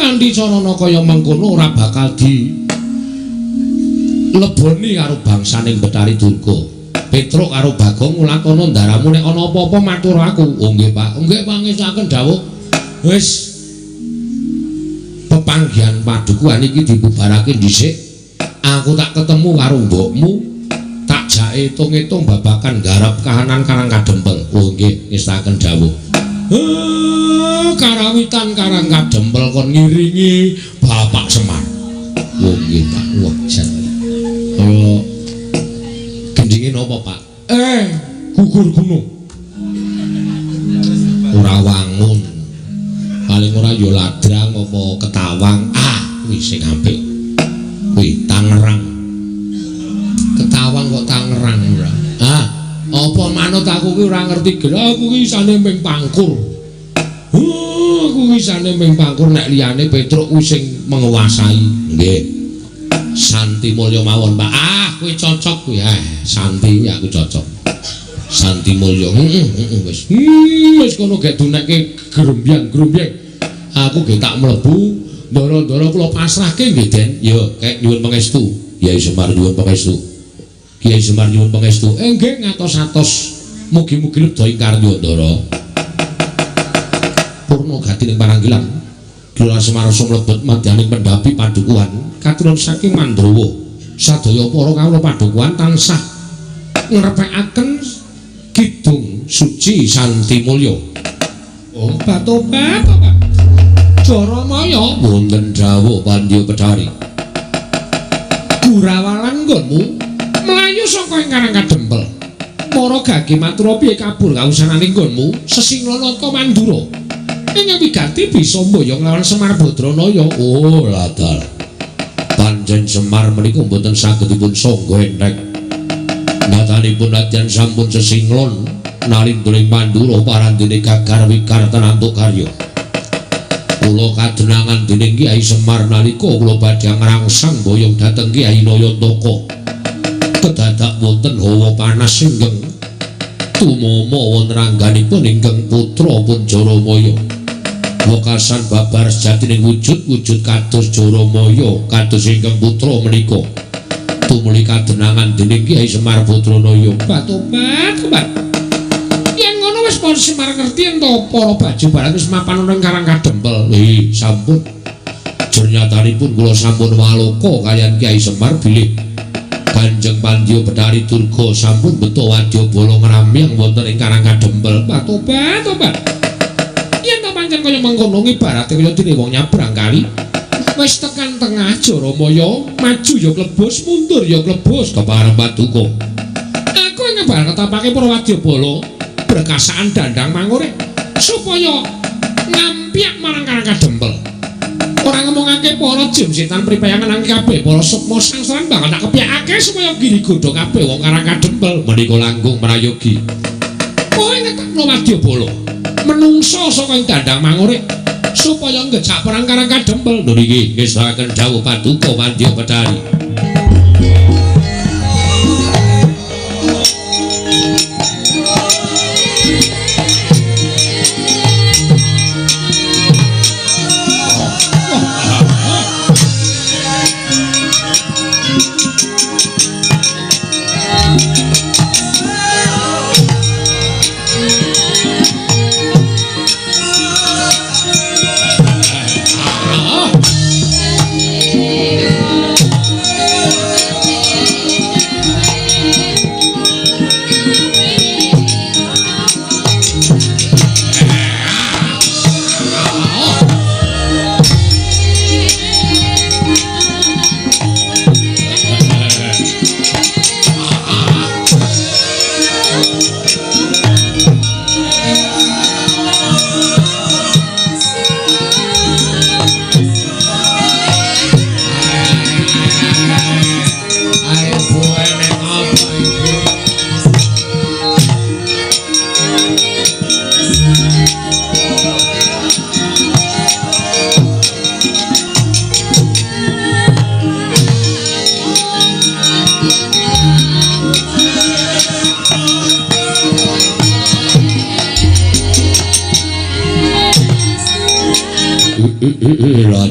Kanthi carana kaya mengkono ora bakal di leboni karo bangsaning Bathari Durga. Petruk karo Bagong ngulatana ndaramu nek ana apa-apa matur aku. Oh nggih Pak, nggih pangesaken dawuh. Wis pepanggihan padukuhan iki dibubarake dhisik. Aku tak ketemu karo mbokmu, tak jak etung-etung babakan garap kahanan Karang Kadempel. Oh nggih, ngestaken dawuh. Karawitan Karang Kadempel kon ngiringi Bapak Semar. Oh nggih Pak, wah jan. Kaya gendinge napa Pak? Gugur gunung. Ora wangun. Paling ora ya ladrang apa ketawang. Ah, kuwi sing apik. Kuwi Tangerang. Ketawang kok Tangerang ora. Ah, apa manut aku ki ora ngerti gelo, aku ki isane ming pangkur. Aku isane ming pangkur nek liyane Petruk kuwi sing menguasai. Nggih. Santi Mulya mawon, Pak. Ah, kuwi cocok kuwi. Santi kuwi aku cocok. Santi Mulya. Heeh, wis. Wis kono gek dunekke grembyang-grembyang. Aku gek tak mlebu, ndara-ndara kula pasrahke nggih, Den. Ya, kek nyuwun pangestu. Kyai Semar nyuwun pangestu. Kyai Semar nyuwun pangestu. Nggih ngatos-atos. Mugi-mugi lebda ing karya, Ndara. Purna gati ning paranggilan. Kula Semar sumlebet madyaning pendhapi padukuhan katuran saking Mandrawa. Sadaya para kawula padukuhan tansah ngrepekaken kidung suci Santi Mulya. Obat-obat, obat. Jaramaya wonten dawuh Pandya Bathari. Gurawalan nggonmu mlayu saka ing Karang Kadempel. Para gage matura piye kabur kausanane nggonmu sesinglana Mandura. Ing wigati bisa mboyong lawan Semar Badranaya. Oh, ladal. Pancen Semar menika mboten saged dipun sangga entheng. Natanipun nadyan sampun sesinglon nalindra Mandura parandene gagar wikar tenantuk karya. Kula kadenangan dening Kyai Semar nalika kula badhe ngrangsang boyong dhateng Kyai Nayantaka. Kedadak wonten hawa panas ingkang tumama wonten rangganipun ingkang putra pun Jaramaya. Wekasan babar sejatining wujud-wujud kados Jaramaya kados ingkang putra menika. Tumuli kadenangan dening Kyai Semar Badranaya. Batobat, obat. Yen ngono wis para Semar ngerti yen to para baju barang wis mapan ing Karang Kadempel. Sampun. Jernyatanipun kula sampun waloka kaliyan Kyai Semar bilih Kanjeng Pandya Bathari Durga sampun beto wadyabala ngramyang wonten ing Karang Kadempel. Batobat, obat. Yen ta pancen kaya mengkono ibarate kaya dene wong nyabrang kali. Wis tekan tengah Jaramaya, maju ya klebos, mundur ya klebos kepareng paduka. Aku ing ngebar ketapake para wadyabala berkasaan dandang mangure supaya ngampyak marang Karang Kadempel. Ora ngomongake para jin setan pripayangan nang kabeh para sukma sangsaran bakal tak kepyakake supaya giri godha kabeh wong Karang Kadempel menika langkung prayogi. Kowe ngetakno wadyabala menungsa saka ing dandang mangure supaya ngejak perang Karang Kadempel. Lho niki ngesaken dawuh paduka Pandya Bathari.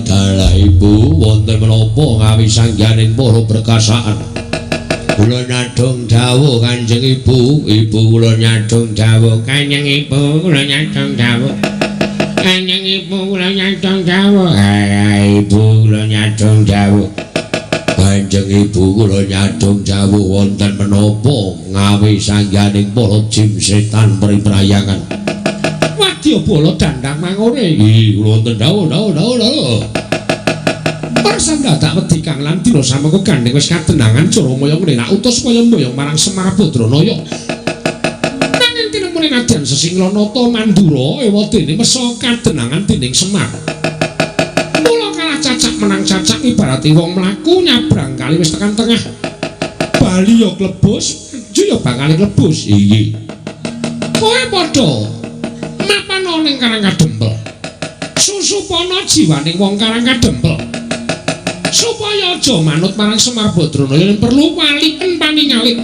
Dalah ibu wonten menapa ngawi sangganing para perkasaan. Kula nyadong dawuh Kanjeng Ibu, ibu kula nyadong dawuh Kanjeng Ibu, kula nyadong dawuh. Kanjeng Ibu kula nyadong dawuh. Ibu kula nyadong dawuh. Kanjeng Ibu kula nyadong dawuh wonten menapa ngawi sangganing para jin setan priprayangan. Wadyabala dandang mangure. Nggih, kula wonten dawuh dawuh dawuh dawuh. Persan dadak wedi kang lan dina samengko gandeng wis kadenangan Jaramaya ngene nak utus kaya mboyong marang Semar Badranaya. Nanging tinemune nadyan Sesinglanata Mandura ewadene mesa kadenangan dening Semar. Mula kalah cacak menang cacak ibarate wong mlaku nyabrang kali wis tekan tengah. Bali ya klebus, maju ya bakal klebus. Iya. Kowe padha mapana ning Karang Kadempel. Susupana jiwaning wong Karang Kadempel. Supaya aja manut marang Semar Badranaya yen perlu waliken paningalik.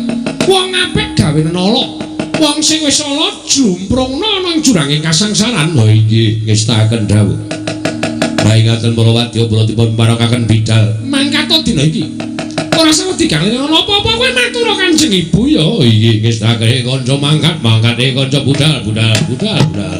Wong apik gawe nala, wong sing wis ala jlumprungna nang jurange kasangsaran. Oh inggih, ngestakaken dawuh. Raingaten para wadyabala dipun parakaken bidal mangkata dina iki. Ora sawedi diganti ana apa-apa kowe matur Kanjeng Ibu ya. Oh inggih, ngestakaken kanca mangkat, mangkate kanca budal, budal, budal, budal.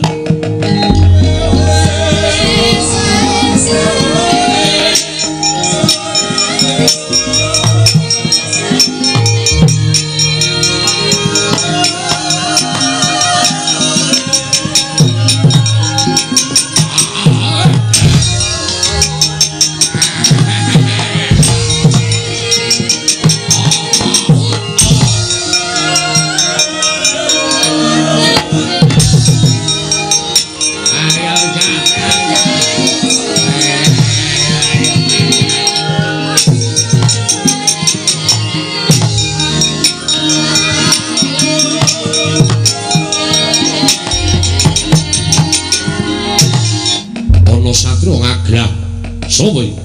Sopo iki?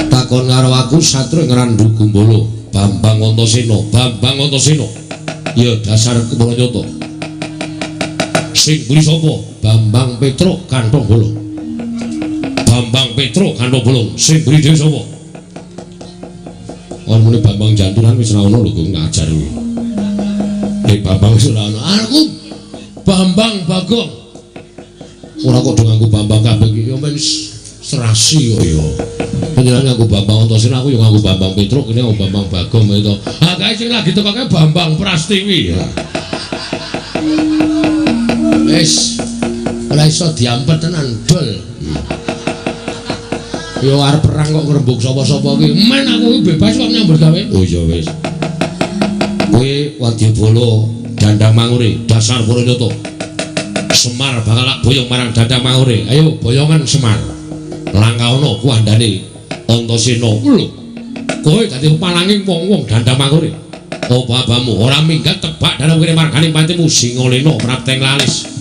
Takon karo aku satria Ngrandu Gumbala, Bambang Antasena, Bambang Antasena. Ya dasar kepala nyata. Sing mburi sapa? Bambang Petruk Kanthong Bolong. Bambang Petruk Kanthong Bolong. Sing mburi dhewe sapa? Ono muni Bambang Janturan wis ora ono lho kok ngajar kuwi. Nek Bambang wis ora ono. Aku Bambang Bagong. Ora kok do nganggo Bambang kabeh iki ya men serasi kok ya. Panjenengan nganggo Bambang Antasena, aku ya nganggo Bambang Petruk, kene nganggo Bambang Bagong itu. Ha kae sing lagi teko kae Bambang Prastiwi. Wis ora iso diampet tenan dol. Ya arep perang kok ngrembug sapa-sapa ki. Men aku iki bebas kok nyambut gawe. Oh iya wis. Kowe wadyabala dandang mangure dasar para nyata. Semar bakal tak boyong marang dandang mangure. Ayo boyongan Semar. Langkaono kuwandane Antasena. Lho. Kowe dadi palanging wong-wong dandang mangure. Apa abamu ora minggat tebak dalam kene margane patimu Singalena prapteng lalis.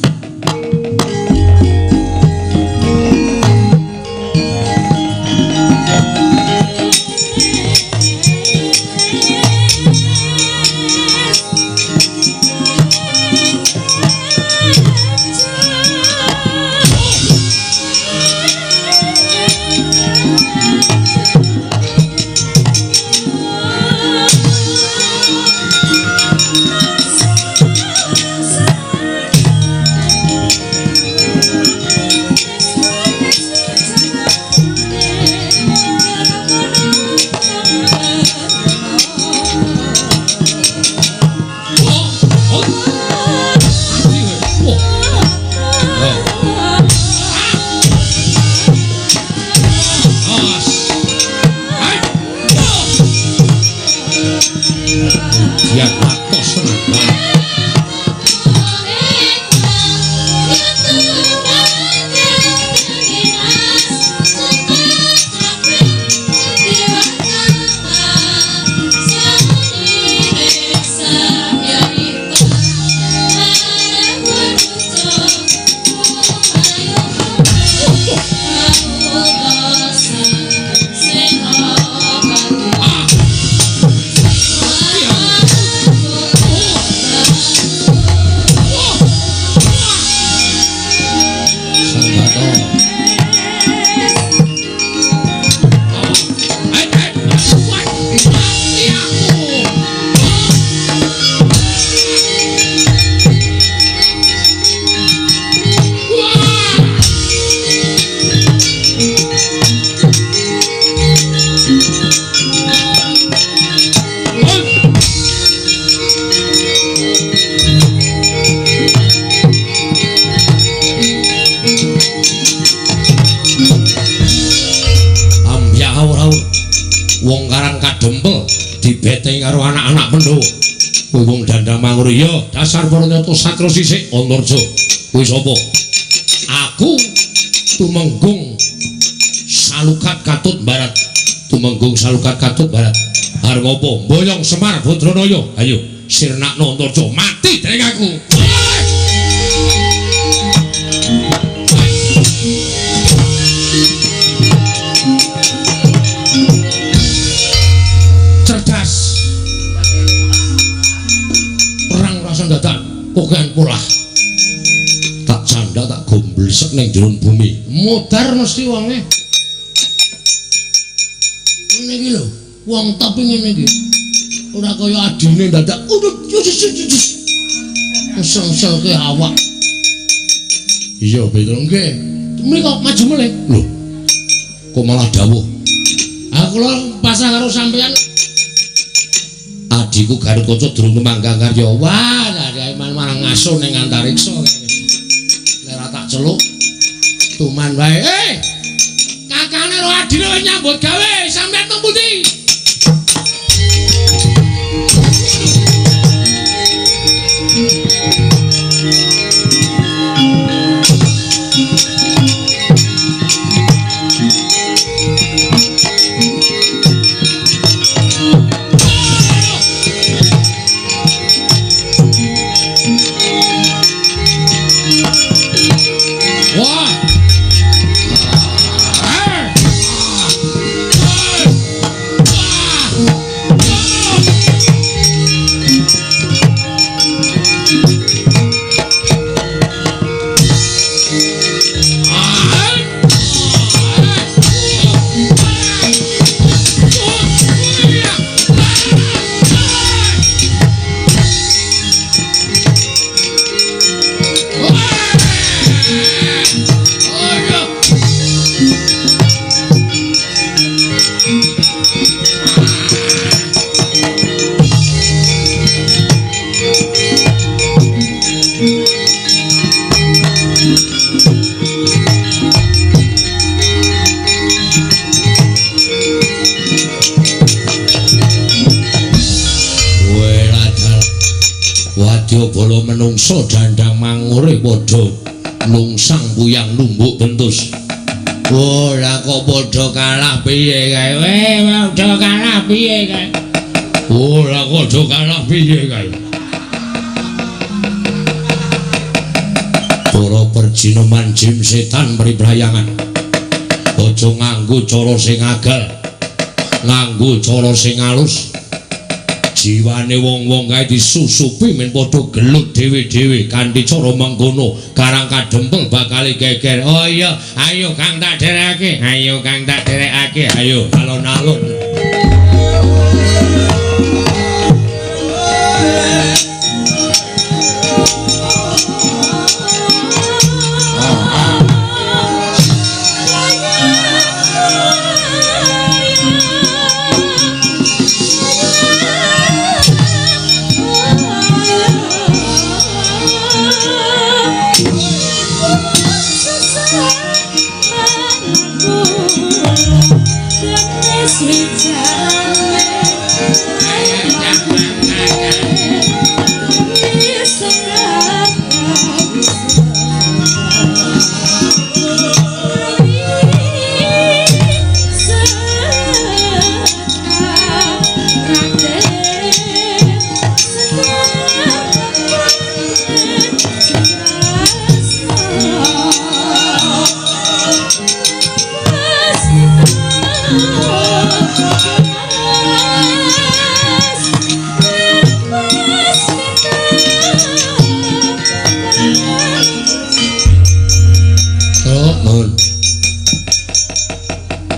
Wong Karang Kadempel dibetengi karo anak-anak Pandhawa. Kuwi wong Dandang Mangure ya dasar para nyata satria sisik Antarja. Kuwi sapa? Aku Tumenggung Salukat Katut Barat. Tumenggung Salukat Katut Barat. Arep apa? Boyong Semar Badranaya. Ayo sirnakno Antarja mati dening aku. Cerdas. Perang rasa dadak kokean polah. Tak canda tak gomblesek ning jero bumi. Modar mesti wonge. Ngene iki lho, wong top ngene iki. Ora kaya adine dadak ngesel-ngeselke awak. Iya, Petro nggih. Mriko maju melih. Lho. Kok malah dawuh? Aku lho pasrah karo sampeyan. Adikku Garukaca durung tumanggang karya. Wah, dhek malah ngaso ning antariksa. Nek ora tak celuk tuman wae. Kakane karo adine wis nyambut gawe, sampeyan teng pundi? Wadyabala menungsa Dandang Mangure padha lungsang puyang numbuk bentus. Oh, lah kok padha kalah piye kae? Padha kalah piye kae? Oh, lah kok padha kalah piye kae? Para perjinoman jim setan pribrayangan. Aja nganggo cara sing agal, nganggo cara sing alus. Jiwane wong-wong kae disusupi men padha gelut dhewe-dhewe kanthi cara mengkono Karang Kadempel bakal geger. Oh iya, ayo Kang tak derekake, ayo Kang tak derekake, ayo alon-alon.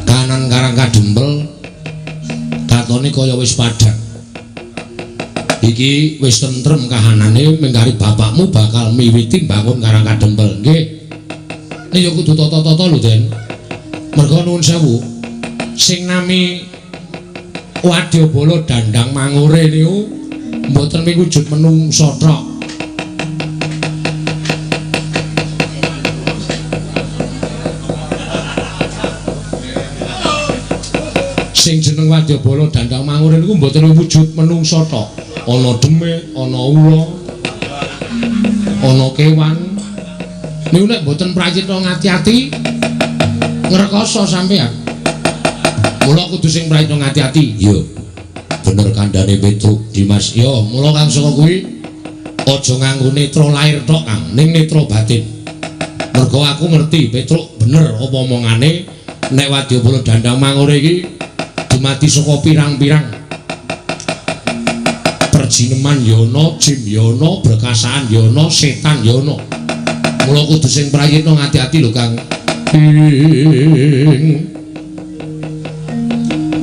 Kanan Karang Kadempel katone kaya wis padhang. Iki wis tentrem kahanane mengkari bapakmu bakal miwiti mbangun Karang Kadempel. Nggih. Nek ya kudu tata-tata lho, Den. Merga nuwun sewu. Sing nami Wadyabala Dandang Mangure niku mboten miwujud menungsa tok. Sing jeneng Wadyabala Dandang Mangure niku mboten wujud menungsa tok. Ana demit, ana ula, ana kewan. Niku nek mboten prayitna ngati-ati ngrekoso sampeyan. Mula kudu sing prayitna ngati-ati. Iya. Bener kandhane Petruk Dimas. Ya, mula kang saka kuwi aja nganggo netra lahir tok, Kang, ning netra batin. Mergo aku ngerti Petruk bener apa omongane nek Wadyabala Dandang Mangure iki dumadi saka pirang-pirang perjineman ya ana, jim ya ana, brekasaan ya ana, setan ya ana. Mula kudu sing prayitna ngati-ati lho, Kang.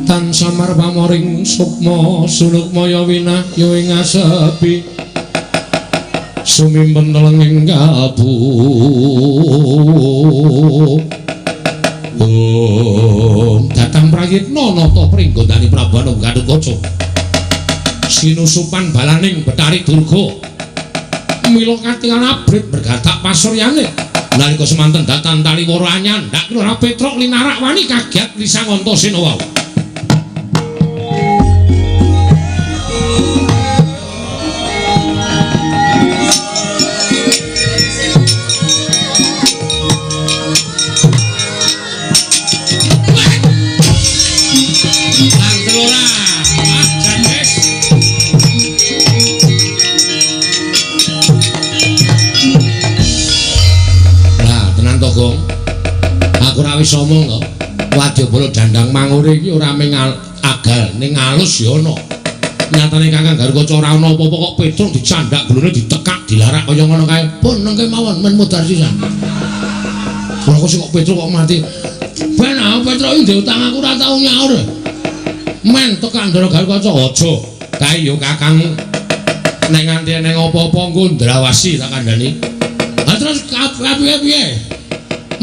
Tan samar pamoring sukma sulukmaya winahya ing asepi sumimpen telenging kalbu. Om datang prayitna nata pringgondani Prabu Anum Gatotkaca sinusupan balaning Betari Durga mila katingal abrit bergatak pasuryane nalika semanten datan taliwara anyandhak Lurah Petruk linarak wani kagiat lisang Antasena wau. Wis omong to, Wadyabala Dandang Mangure iki ora mung agal ning alus ya ana. Nyatane Kakang Garukaca ora ana apa-apa kok Petruk dicandak gulune ditekak dilarak kaya ngono kae. Pun nengke mawon men mudhar sisan. Ora kok sing kok Petruk kok mati. Ben aku Petruk iki ndek utang aku ora tau nyaur. Men tekak Ndara Garukaca aja. Kae yo kakangmu. Nek nganti eneng apa-apa engko ndrawasi tak kandhani. Ha terus piye-piye?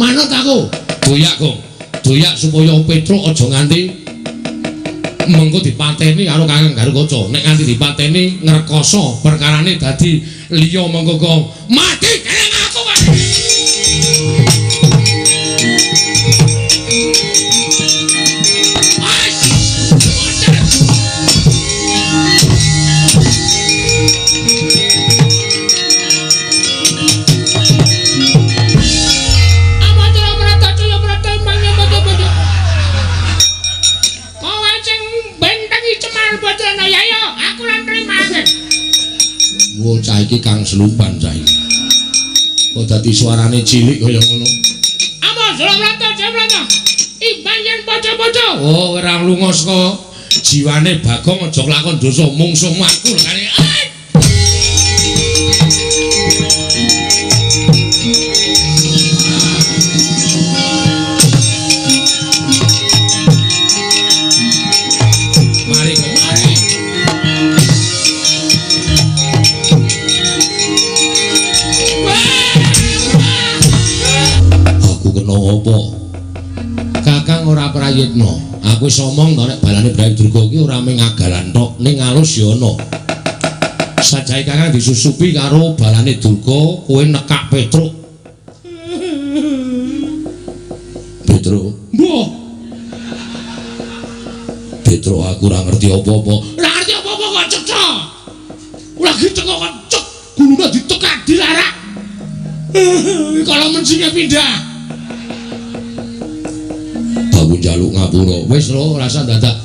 Manut aku. Doyak, Gong. Doyak supaya Petruk aja nganti mengko dipateni karo Kakang Garukaca. Nek nganti dipateni ngrekoso perkarane dadi liya mengko kok mati dening aku wae. Cah iki Kang Selupan cah iki. Kok dadi suarane cilik kaya ngono. Apa Jlamrata Jlamrata. Imbang yen paca-paca. Oh, ora lunga saka jiwane Bagong aja lakon dosa mungsuhmu aku kare. Mari kok mari. Apa? Kakang ora prayitna. Aku wis omong to nek balane Brayi Durga iki ora mung agalan tok, ning alus ya ana. Sajae Kakang disusupi karo balane Durga, kowe nekak Petruk. Petruk, mbuh. Petruk aku ora ngerti apa-apa. Ora ngerti apa-apa kok cetha. Lagi teko kok cek, gulune ditekak dilarak. Kalau mencinge pindah. Aku njaluk ngapura. Wis lho, rasa dadak.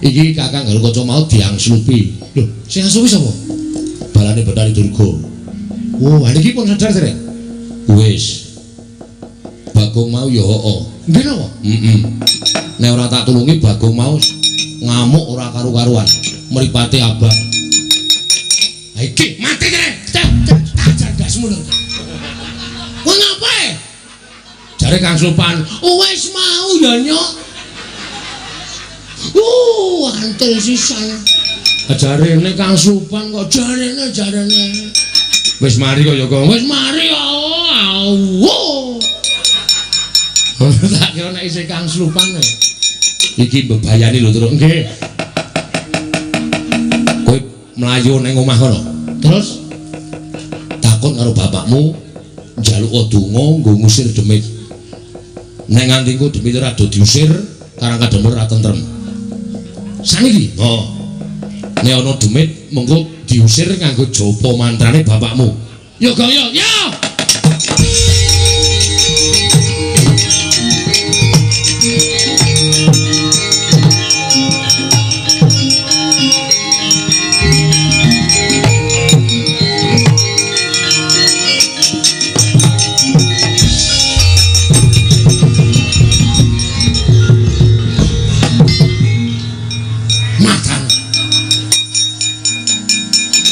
Iki Kakang Garukaca mau diangslupi. Lho, sing angslupi sapa? Balane Betari Durga. Oh, ha niki pun sadar dereng? Wis. Bagong mau ya heeh. Nggih napa? Heeh. Nek ora tak tulungi Bagong mau ngamuk ora karu-karuan. Mripate abang. Ha iki mati kene. Tak dasmu lho. Kowe ngapae? Jare Kang Supan, wis mau ya nyok. Antil sisan. Jarene Kang Supan kok jarene. Wis mari kok ya kok. Wis mari oh. Tak kira nek isih Kang Slupan. Iki mbebayani lho, Truk. Nggih. Kowe mlayu ning omah kono. Terus takon karo bapakmu njaluk donga nggo ngusir demit. Nek nganti engko demit ora do diusir, Karang Kadempel ora tentrem. Saniki. Oh. Nek ana demit mengko diusir nganggo japa mantrane bapakmu. Yo Gong yo. Yo.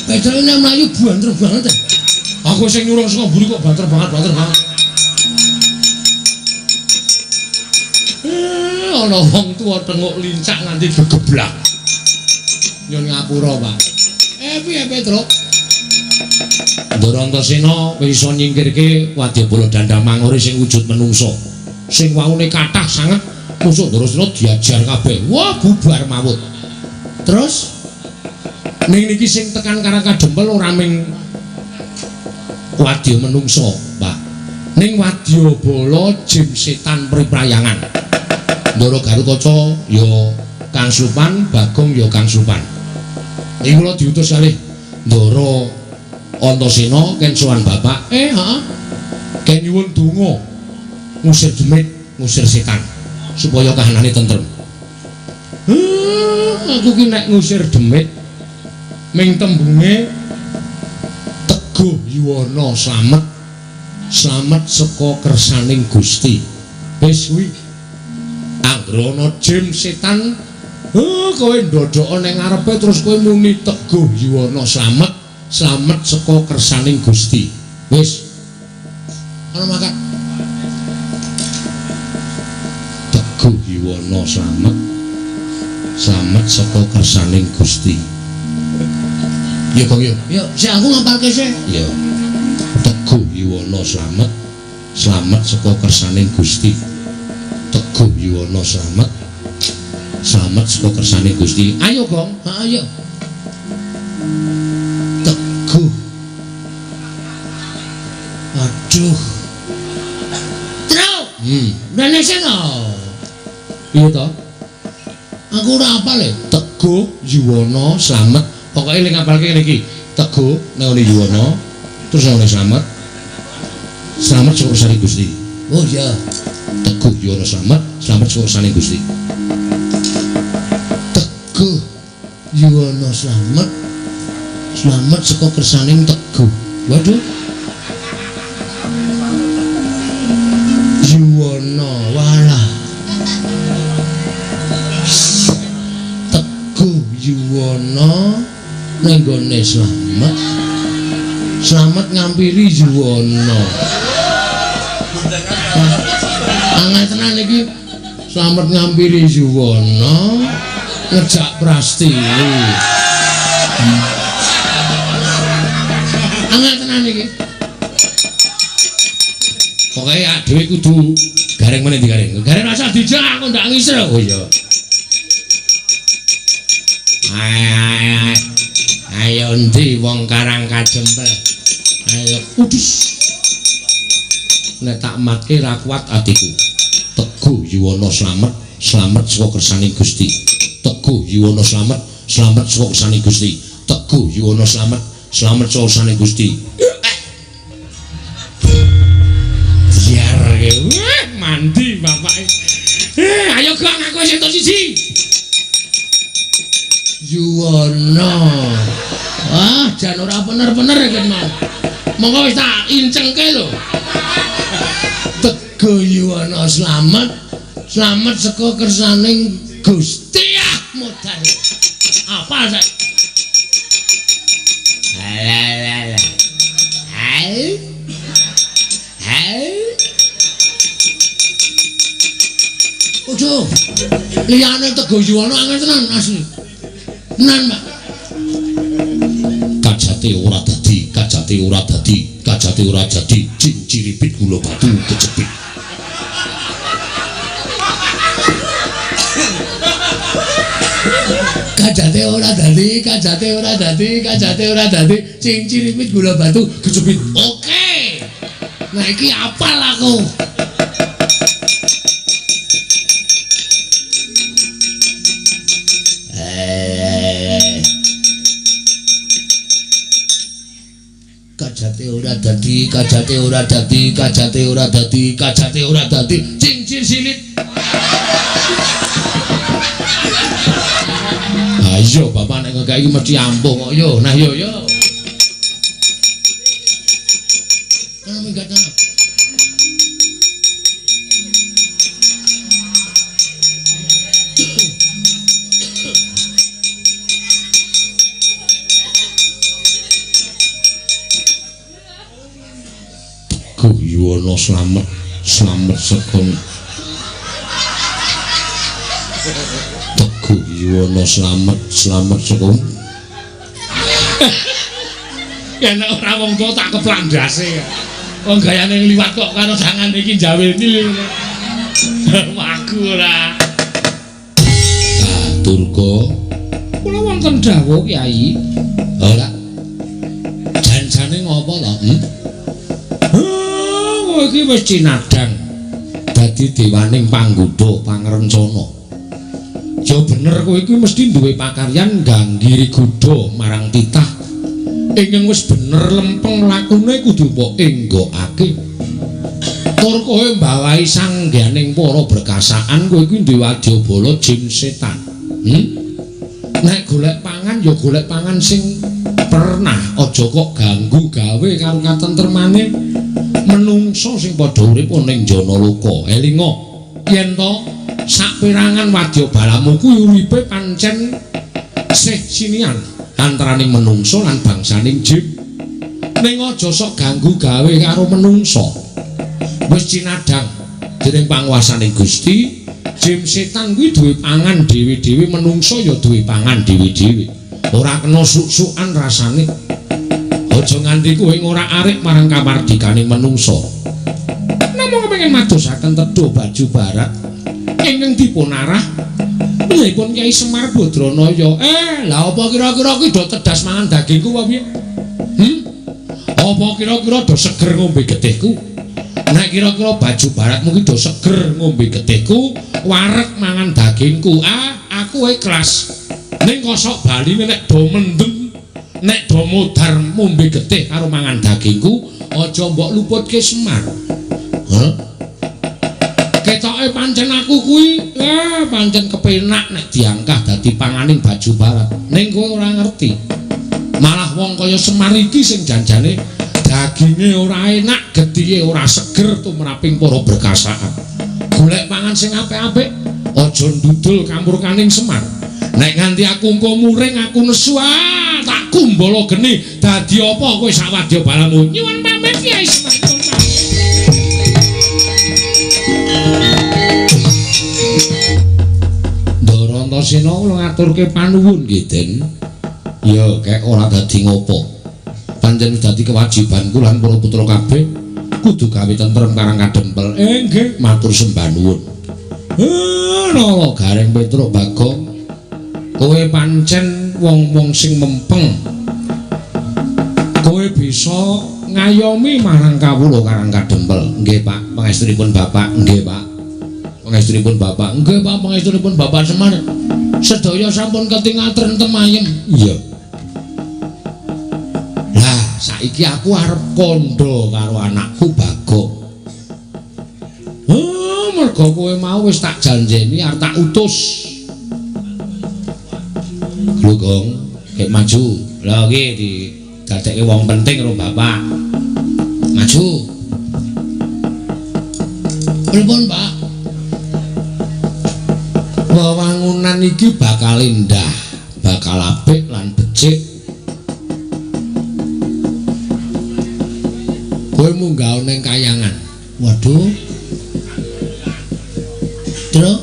Petrone mlayu banter banget. Aku sing nyuruh saka mburi kok banter banget, banter banget. Ana wong tuwa tenguk lincak nganti gegeblak. Nyun ngapura, Pak. Piye Petruk? Ndara Antasena wis iso nyingkirke wadyabala Dandamanguri sing wujud menungsa. Sing waune kathah sanget musuh Ndarasena diajar kabeh. Wah, bubar mawut. Terus ning niki sing tekan Karang Kadempel ora ming wadya menungsa, Pak. Ning wadyabala jim setan priprayangan. Ndara Garukaca ya Kang Slupan, Bagong ya Kang Slupan. Iki kula diutus kalih Ndara Antasena ken sowan bapak. Heeh. Ken nyuwun donga ngusir demit, ngusir setan supaya kahanane tentrem. Aku ki nek ngusir demit ming tembunge teguh yuwana slamet, slamet saka kersaning Gusti. Wis kuwi anggere ana jim setan, kowe ndodhoka ning ngarepe terus kowe muni teguh yuwana slamet, slamet saka kersaning Gusti. Wis ana makan teguh yuwana slamet, slamet saka kersaning Gusti. Ya Gong yo. Yo, sik aku ngapalke sik. Ya. Teguh yuwana slamet, slamet saka kersaning Gusti. Teguh yuwana slamet, slamet saka kersaning Gusti. Ayo Gong, ha ayo. Teguh. Aduh. Truk. Rene sing to. Piye to? Aku ora apal e. Teguh yuwana slamet. Pokoke ling ngapalke ngene iki. Teguh nang ngene yuwana, terus nang ngene slamet. Slamet saka kersane Gusti. Oh iya. Teguh yuwana slamet, slamet saka kersane Gusti. Teguh yuwana slamet, slamet saka kersane Teguh. Waduh. Yuwana walah. Teguh yuwana ning gone slamet, slamet ngampiri yuwana. Angel tenan iki. Slamet ngampiri yuwana ngejak Prastiwi. Angel tenan iki. Pokoke dhewe kudu gareng meneh digareng. Gareng rasa dijak aku ndak ngisir. Oh iya. Ayo endi wong Karang Kadempel. Ayo udus. Nek tak matke ra kuat atiku. Teguh yuwana slamet, slamet saka kersaning Gusti. Teguh yuwana slamet, slamet saka kersaning Gusti. Teguh yuwana slamet, slamet saka kersaning Gusti. Biar mandi bapake. Ayo Gong, aku wis entuk siji. Yuwana. Ah, jan ora bener-bener iki mau. Monggo wis tak incengke lho. Teguh yuwana slamet, slamet saka kersaning Gusti. Ah, modar. Apa saya? Alah. Hai. Hai. Ojo. Liyane Teguh Yuwana angel tenan asli. Tenan, Pak. Kajate ora dadi, kajate ora dadi, kajate ora jadi, cinciripit gula batu kecepit. Kajate ora dadi, kajate ora dadi, kajate ora dadi, cinciripit gula batu kecepit. Oke. Nah iki apal aku. Kajate ora dadi, kajate ora dadi, kajate ora dadi, kajate ora dadi, cincin silit. Ayo bapak nek ngekeki iki mesti ampuh kok yo. Nah yo yo. Ana minggat ana. Yuwana slamet, slamet sekon. Teguh Yuwana slamet, slamet sekon. Ya nek ora wong tuwa tak keplak ndase. Wong gayane ngliwat kok karo jangan iki njaweni. Aku ora. Ah, Durga. Kula wonten dawuh Kyai. Ora. Jan-jane ngopo to? Hmm? Kowe iki wis cinadhang dadi dewaning panggoda pangrencana. Ya bener kowe iki mesti duwe pakaryan ngganggi godha marang titah. Ingkang wis bener lempeng lakune kudu mbok enggokake. Tur kowe mbawahi sangganing para berkasaan kowe iki duwe wadyabala jin setan. Hmm? Nek golek pangan ya golek pangan sing pernah, aja kok ganggu gawe karo katentremane menungso sing padha urip ning Janaloka. Elinga yen to saperangan wadyabalamu kuwi uripe pancen sih sinian antaraning menungso lan bangsaning jin. Ning aja sok ganggu gawe karo menungso. Wis cinadhang dening panguwasaning Gusti, jin setan kuwi duwe pangan dhewe-dhewe, menungso ya duwe pangan dhewe-dhewe. Ora kena suk-sukan rasane. Aja nganti kowe ngorak-arik marang kamardikaning menungsa. Namung kepengin madosaken tedha baju barat ingkang dipunarah piyambakipun Kyai Semar Badranaya. Lah apa kira-kira ki do tedas mangan dagingku apa piye? Hmm? Apa kira-kira do seger ngombe getihku? Nek kira-kira baju baratmu ki do seger ngombe getihku, wareg mangan dagingku. Ah, aku ikhlas. Ning kosok baline nek do mendem, nek do modar ngombe getih karo mangan dagingku, aja mbok luputke Semar. Hah? Ketoke pancen aku kuwi, pancen kepenak nek diangkah dadi panganing baju barat. Ning kowe ora ngerti. Malah wong kaya Semar iki sing janjane daginge ora enak, getihe ora seger tumraping para berkasaan. Golek pangan sing apik-apik, aja ndudul kamurkaning Semar. Nek nganti aku engko muring, aku nesu, tak kumbala geni. Dadi apa kowe sak wadyabalamu? Nyuwun pamit Kyai Semar, nyuwun pamit. Ndara Antasena kula ngaturke panuwun nggih, Den. Ya, kek ora dadi ngopo. Pancen wis dadi kewajibanku lan para putra kabeh kudu gawe tentrem karang kadempel. Nggih, matur sembah nuwun. Nala Gareng Petruk Bagong, kowe pancen wong-wong sing mempeng. Kowe bisa ngayomi marang kawula karang kadempel. Nggih, Pak, pangestunipun Bapak. Nggih, Pak. Pangestunipun Bapak. Nggih, Pak, pangestunipun Bapak Semar. Sedaya sampun ketingal trentem ayem. Iya. Lah, saiki aku arep kandha karo anakku Bagong. Mergo kowe mau wis tak janjeni arep tak utus. Lho, Gong, kek maju. Lha iki didadekke wong penting karo bapak. Maju. Pripun, Pak? Wewangunan iki bakal indah, bakal apik lan becik. Kowe munggah ning kayangan. Waduh. Truk?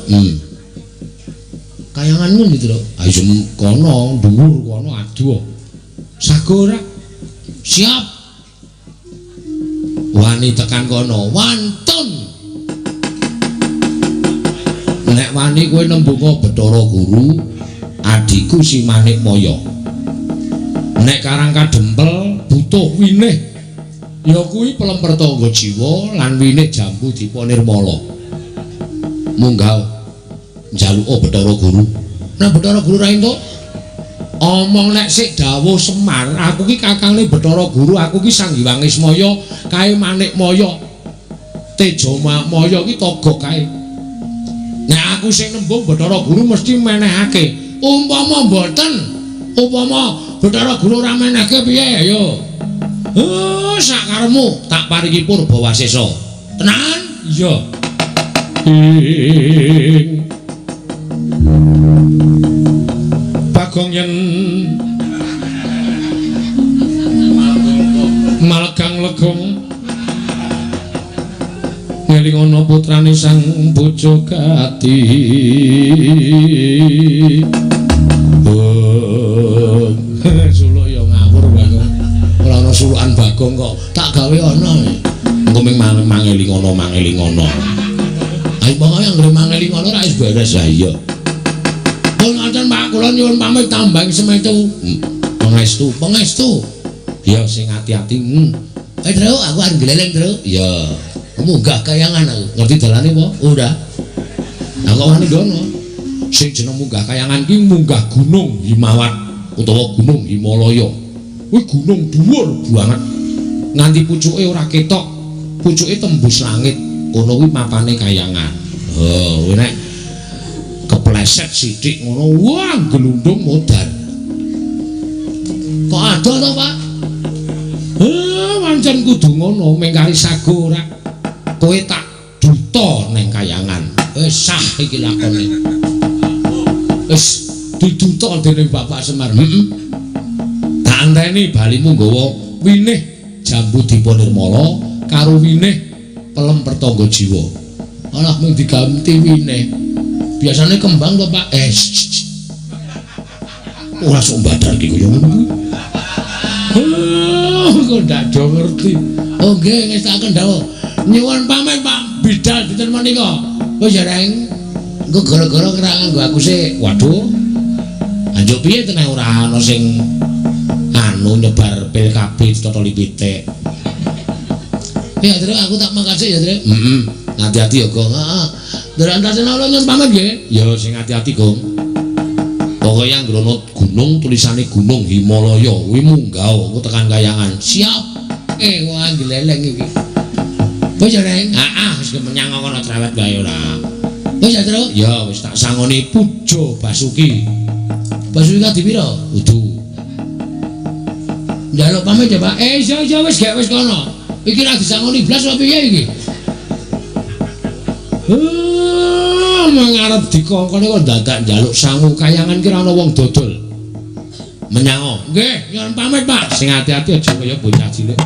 Kayangan ngendi, Truk? Ayo kono, dhuwur kono aduh. Sago ora? Siap. Wani tekan kono, wantun. Nek wani kowe nembunga Bathara Guru, adhiku si Manikmaya. Nek Karang Kadempel butuh winih, ya kuwi pelemper tangga jiwa lan winih jambu dipa nirmala. Munggah njaluka Bathara Guru. Nek Bathara Guru ra entuk omong nek sik dawuh Semar, aku ki kakangne Bathara Guru, aku ki Sang Hyang Ismaya, kae Manikmaya. Teja Maya ki togok kae. Nek aku sing nembung Bathara Guru mesti menehake. Umpama mboten, upama Bathara Guru ora menehke piye ayo. Oh, sak karepmu tak paringi purba wasesa. Tenan? Iya. Ing Bagong yen malegang legong ngeling ana putrane sang bojo gati. Suluk ya ngawur Bagong. Ora ana sulukan Bagong kok tak gawe ana. Engko ming mangeling ana mangeling ana. Ayo pokoke anggere mangeling ana ora wis beres. Ha iya. Ngoten Pak, kula nyuwun pamit tambang semetu. Pangestu, pangestu. Ya sing ati-ati. Eh, Truk, aku arep gleleng, Truk. Ya. Munggah kayangan aku. Ngerti dalane apa? Ora. Lah kok wani ndono. Sing jeneng munggah kayangan ki munggah Gunung Himawan utawa Gunung Himalaya. Kuwi gunung dhuwur banget. Nganti pucuke ora ketok. Pucuke tembus langit. Kono kuwi mapane kayangan. Oh, nek kepleset sithik ngono, wah gelundung modar. Kok adoh to, Pak? Pancen kudu ngono, mengkari sago ora. Kowe tak duta ning kayangan. Wis sah iki lakone. Wis diduta dening Bapak Semar. Heeh. Tak anteni balimu nggawa winih jambu dipa nirmala karo winih pelem pertangga jiwa. Alah mung diganti winih. Biasane kembang to, Pak. Ora sok mbadar ki kaya ngono kuwi. Kok ndak do ngerti. Oh nggih, ngestakaken dawuh. Nyuwun pamit Pak Bidal dinten menika. Wis ya, Reng. Engko gara-gara ora nganggo aku sik. Waduh. Anjuk piye teneh ora ana sing anu nyebar pil KB ditotoli pitik. Ya, Truk, aku tak makasih ya, Truk. Heeh. Hati-hati ya, Gong. Heeh. Nderek antasena kula nyuwun pamit nggih. Ya sing ati-ati, Gong. Pokoke anggere ana gunung tulisane Gunung Himalaya kuwi munggah engko tekan kayangan. Siap. Wah gleleng iki. Wis ya, Reng. Heeh, wis menyang kono trawet wae ora. Wis ya, Truk. Ya wis tak sangoni Puja Basuki. Basuki kadi pira? Kudu. Njaluk pamit ya, Pak. Iya iya wis gek wis kono. Iki ra disangoni blas apa piye iki? Mengarep dikongkone kok dadak njaluk sangu kayangan ki ora ana wong dodol. Menyango. Nggih, nyuwun pamit, Pak. Sing ati-ati aja kaya bocah cilik.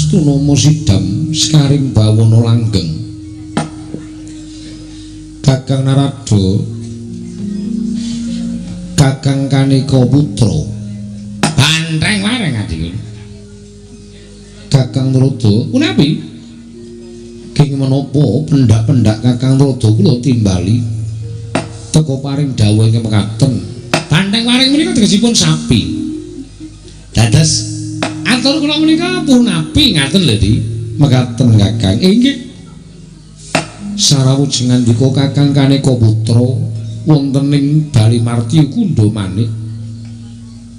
Tunomo sidam sekaring bawana langgeng. Kakang Narada, Kakang Kaneka Putra, bantreng wareng adikku. Kakang Narada, punapi? King menapa pendak-pendak Kakang Narada kula timbali teka paring dawuh ingkang mekaten. Bantreng wareng menika tegesipun sapi. Dados atur kula menika punapi ngaten lho, Di. Mekaten Kakang. Inggih. Sarawujeng ngandika Kakang Kaneka Putra wonten ing Bali Marti Kundha Manik.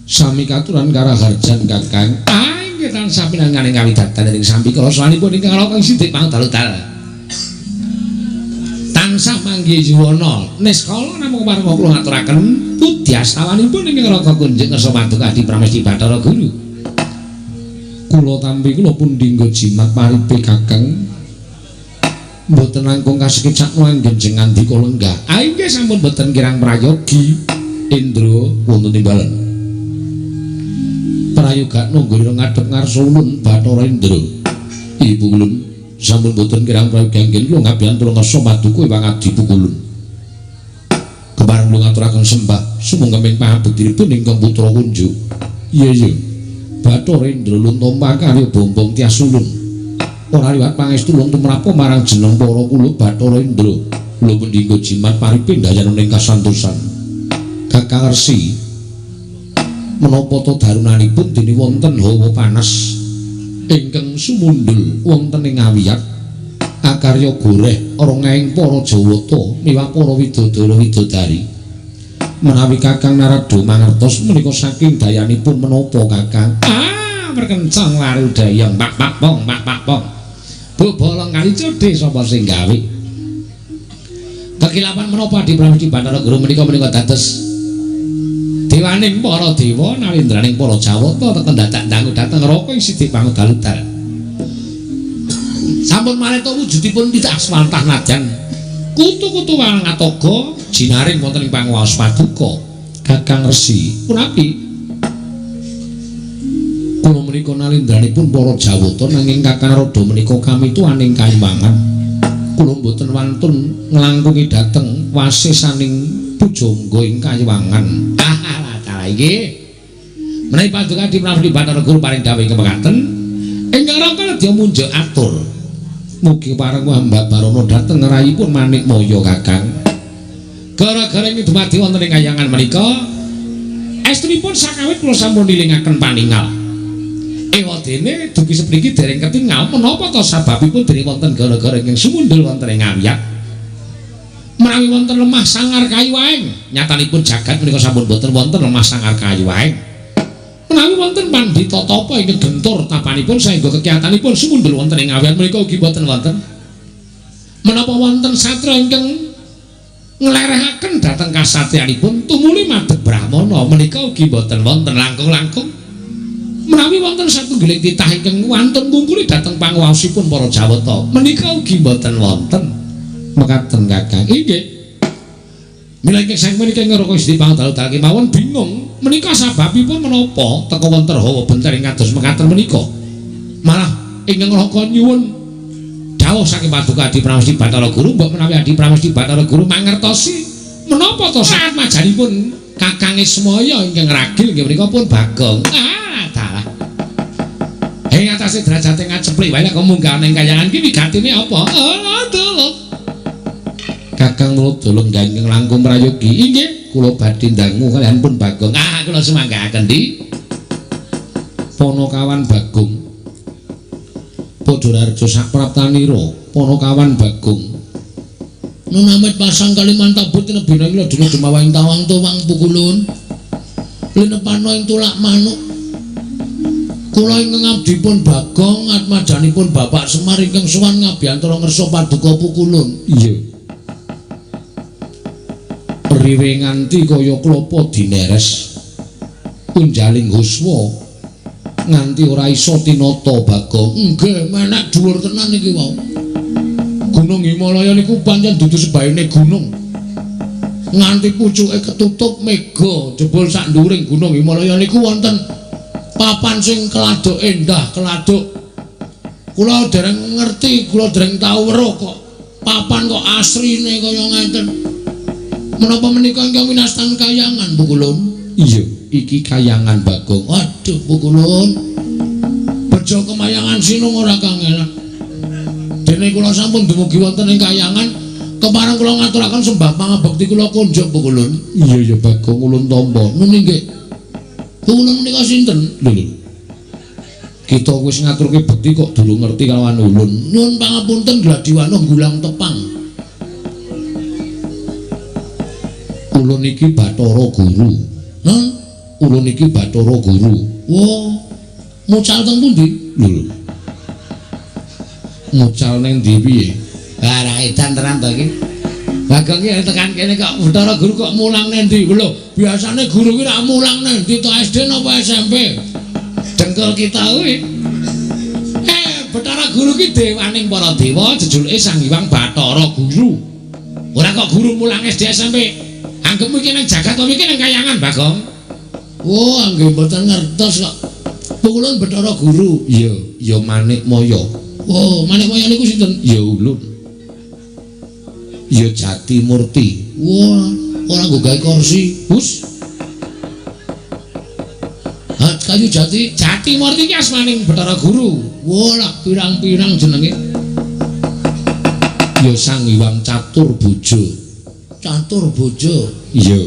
Sami katuran karaharjan Kakang. Ah, inggih tansah pinanganing kawidatan ing sambikala sawanipun ingkang kang sidik pangdal-dal. Tansah manggih yuwana. Niskala namung parenga kula ngaturaken pudyastawanipun ingkang raga kunjing ngersa paduka Adi Pramesti Bathara Guru. Kula tampi kula pundhingga jimat paripe Kakang. Mboten langkung kasekecak anggen ngandika lenggah. Ah inggih sampun mboten kirang prayogi. Indra wonten timbalan. Prayoga nunggu ngadhep ngarsa ulun Bathara Indra. Ibu Kulun sampun boten kirang prayogi anggen kula ngabiyantara ngersa paduka Hyang Adi Pukulun. Kepareng kula ngaturaken sembah sumangga pangabektinipun ingkang putra kunjuk. Iya iya. Bathara Indra Luntompa karya Bombong Tyas Ulun. Ora liwat pangestu ulun tumrapa marang jeneng para kula Bathara Indra. Kula mendinggo jimat paripindayan ing kasantosan. Kakang Resi, menapa ta darunanipun dene wonten hawa panas ingkang sumundul wonten ing awiyat akarya goreh rongaing para Jawata miwah para widodara widodari. Menawi Kakang Narada mangertos menika saking dayanipun menapa Kakang? Ah, perkencang laru dayang pak pak pong pak pak pong. Bobolong kali codhe sapa sing gawe? Kekilapan menapa Adi Pramesti Bathara Guru menika menika dados dewaning para dewa nalindraning para Jawata teken dadak dangu dhateng neraka ing sithik pangudal-udal. Sampun maneta wujudipun tidak aswantah nadyan kutu-kutu wangatoga jinaring wonten ing panguwaos paduka. Kakang Resi, punapi? Kula menika nalindranipun para Jawata nanging Kakang Narada menika kamituwaning kayuwangan. Kula mboten wantun nglangkungi dhateng wasesaning pujangga ing kayuwangan. Ah, dalah iki. Menawi paduka Adi Pramesti Bathara Guru paring dawuh ingkang mekaten, ingkang rangka nedya munjuk atur. Mugi pareng hamba barono dhateng rayipun Manikmaya Kakang. Gara-gara ing dumadi wonten ing kayangan menika, estunipun sakawit kula sampun nilingaken paningal. Ewadene dugi sepriki dereng ketingal menapa ta sababipun dereng wonten gara-gara ingkang sumundul wonten ing awiyat. Menawi wonten lemah sangar kayu aeng, nyatanipun jagat menika sampun boten wonten lemah sangar kayu aeng. Menawi wonten pandhita tapa ingkang gentur tapanipun saengga kekiyatanipun sumundul wonten ing awiyat menika ugi boten wonten. Menapa wonten satra ingkang nglerehaken dhateng kasatriyanipun tumuli madhep brahmana menika ugi boten wonten langkung-langkung. Menawi wonten satunggiling titah ingkang wantun ngungkuli dhateng panguwaosipun para Jawata menika ugi boten wonten. Mekaten Kakang. Inggih. Mila ingkang sang menika ngraka Gusti pangdal-dal kemawon bingung menika sababipun menapa teka wonten hawa bentar ing kados mekaten menika. Malah ingkang ngraka nyuwun dawuh saking paduka Adi Pramesti Bathara Guru mbok menawi Adi Pramesti Bathara Guru mangertosi menapa to saat majanipun Kakang Ismaya ingkang ragil inggih menika pun Bagong. Ah, dalah. Ing atase derajate ngaceplik wae lek munggah ning kayangan ki wigatine apa? Oh, dalah. Kakang Narada lenggah ingkang langkung prayogi. Inggih, kula badhe ndangu kaliyan pun Bagong. Ah, kula sumanggaaken di. Ponokawan Bagong. Padha raharja sapraptanira, Ponokawan Bagong. Nunamit pasang Kalimantan tinebina ing ladina jumawahing tawang tuwang pukulun. Linepana ing tulak manuk. Kula ingkang abdipun Bagong atmajanipun Bapak Semar ingkang sowan ngabiyantara ngersa paduka pukulun. Iya. Riwe nganti kaya klapa dineres. Unjaling huswa nganti ora iso tinata Bagong. Nggih, menek dhuwur tenan iki wau. Gunung Himalaya niku pancen dudu sebayene gunung. Nganti pucuke ketutup mega, jebul sak nduwuring Gunung Himalaya niku wonten papan sing keladuk endah, keladuk. Kula dereng ngerti, kula dereng tau weruh kok papan kok asrine kaya ngenten. Menapa menika ingkang winastan kayangan, Bu Kulun? Iya, iki kayangan Bagong. Waduh, Bu Kulun. Bejo kemayangan sinung ora kangelan. Dene kula sampun dumugi wonten ing kayangan, kepareng kula ngaturaken sembah pangabekti kula kunjuk, Bu Kulun. Iya ya Bagong, ulun tampa. Nun inggih. Bu Kulun menika sinten? Lho lho. Kita wis ngaturke bekti kok durung ngerti kalawan ulun. Nyuwun pangapunten gladiwano gulang tepang. Ulun iki Bathara Guru. Nun, ulun iki Bathara Guru. Wah, mucal teng pundi? Lho lho. Mucal ning ndi piye? Lah ra edan tenan to iki. Bagong iki tekan kene kok Bathara Guru kok mulang nang ndi? Lho, biasane guru ki ra mulang nang ndi to, SD napa SMP? Dengkul kita kuwi. Bathara Guru ki dewaning para dewa, jejulike Sang Hyang Bathara Guru. Ora kok guru mulang SD SMP. Anggepmu iki nang jagat apa iki nang kayangan, Bagong? Oh, nggih mboten ngertos kok. Pukulun Bathara Guru. Iya, ya Manikmaya. Oh, Manikmaya niku sinten? Ya ulun. Ya Jati Murti. Wah, ora nggo gawe kursi. Hus. Ha, kayu jati, Jati Murti ki asmaning Bathara Guru. Wah, lah pirang-pirang jenenge. Ya Sang Hyang Catur Bojo. Catur Bojo. Iya.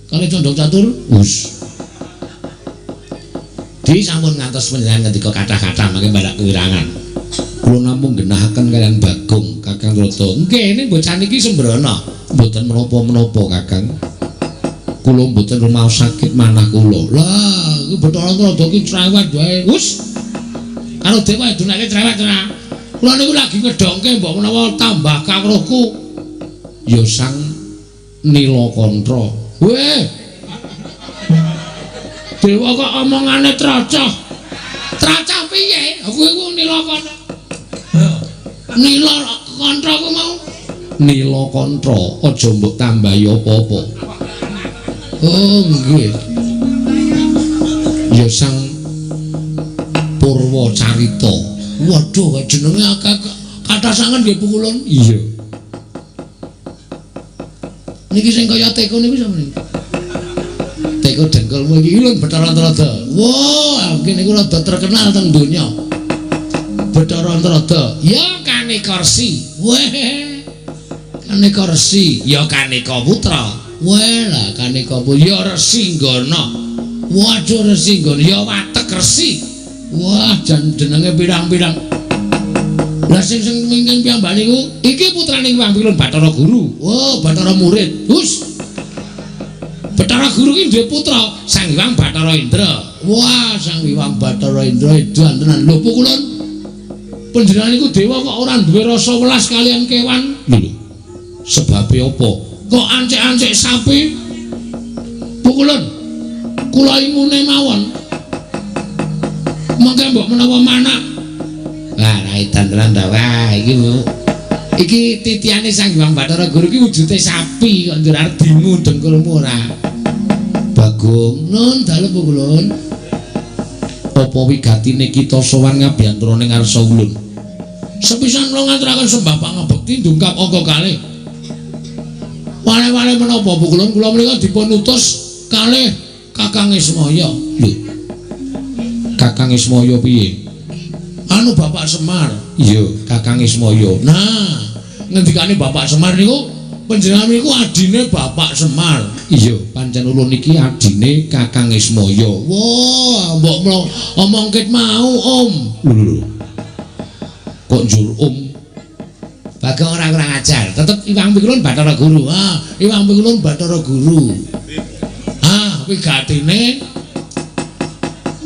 Kali condong catur. Hus. Di sampun ngantos panjenengan ngendika kathah-kathah mangke barak kewirangan. Kula namung genahaken kaliyan Bagong, Kakang Rada. Nggih, ning bocah niki sembrono. Mboten menapa-menapa, Kakang. Kula mboten rumaos sakit manah kula. Lah, iki Bathara Rada ki cerewet wae. Hus. Karo dewa dunake cerewet ora. Kula niku lagi ngedongke mbok menawa tambah kawruhku. Ya Sang Nilakantha. Weh. Dewa kok omongane tracah. Tracah piye? Aku iku Nilakantha. Nilakantha ku mau. Nilakantha, aja mbok tambahi apa-apa. Oh, nggih. Ya Sang Purwacarita. Waduh, jenenge akeh kathah sanget nggih pukulun. Iya. Niki sing kaya teko niku sapa niki? Teko dengkulmu iki lho Bathara Antarada. Wah, nggih niku rada terkenal teng donya. Bathara Antarada. Ya Kaneka Resi. Weh. Kaneka Resi, ya Kaneka Putra. Weh lah Kaneka Putra, ya Resi Nggana. Waduh Resi Nggana, ya Watek Resi. Wah, jan jenenge pirang-pirang. Lah sing sing mingking piyambak niku iki putrane Hyang Pilun Bathara Guru. Oh, Bathara murid. Hus. Bathara Guru ki duwe putra Sang Hyang Bathara Indra. Wah, Sang Hyang Bathara Indra edan tenan. Lho pukulun. Panjenengan niku dewa kok ora duwe rasa welas kalian kewan? Lho. Sebabe apa? Kok ancik-ancik sapi? Pukulun. Kula ingune mawon. Mangke mbok menawa manak. Wah, ra edan tenan ta. Wah, iki Bu. Iki titiane Sang Hyang Bathara Guru iki wujude sapi kok njur arep dingu dengkulmu ora. Bagong, nun dalem pukulun. Apa wigatine kita sowan ngabiyantara ning ngarsa ulun? Sepisan kula ngaturaken sembah pangabekti ndungkap angka kalih. Wale-wale menapa pukulun kula menika dipun utus kalih Kakang Ismaya. Lho. Kakang Ismaya piye? Anu Bapak Semar. Iya, Kakang Ismaya. Nah, ngendikane Bapak Semar niku panjenengan niku adine Bapak Semar. Iya, pancen ulun iki adine Kakang Ismaya. Wah, mbok omong ket mau, Om. Lho lho. Kok njur Om? Bagong ora kurang ajar. Tetep Iwang Pikulun Bathara Guru. Ah, Iwang Pikulun Bathara Guru. Ah, wigatine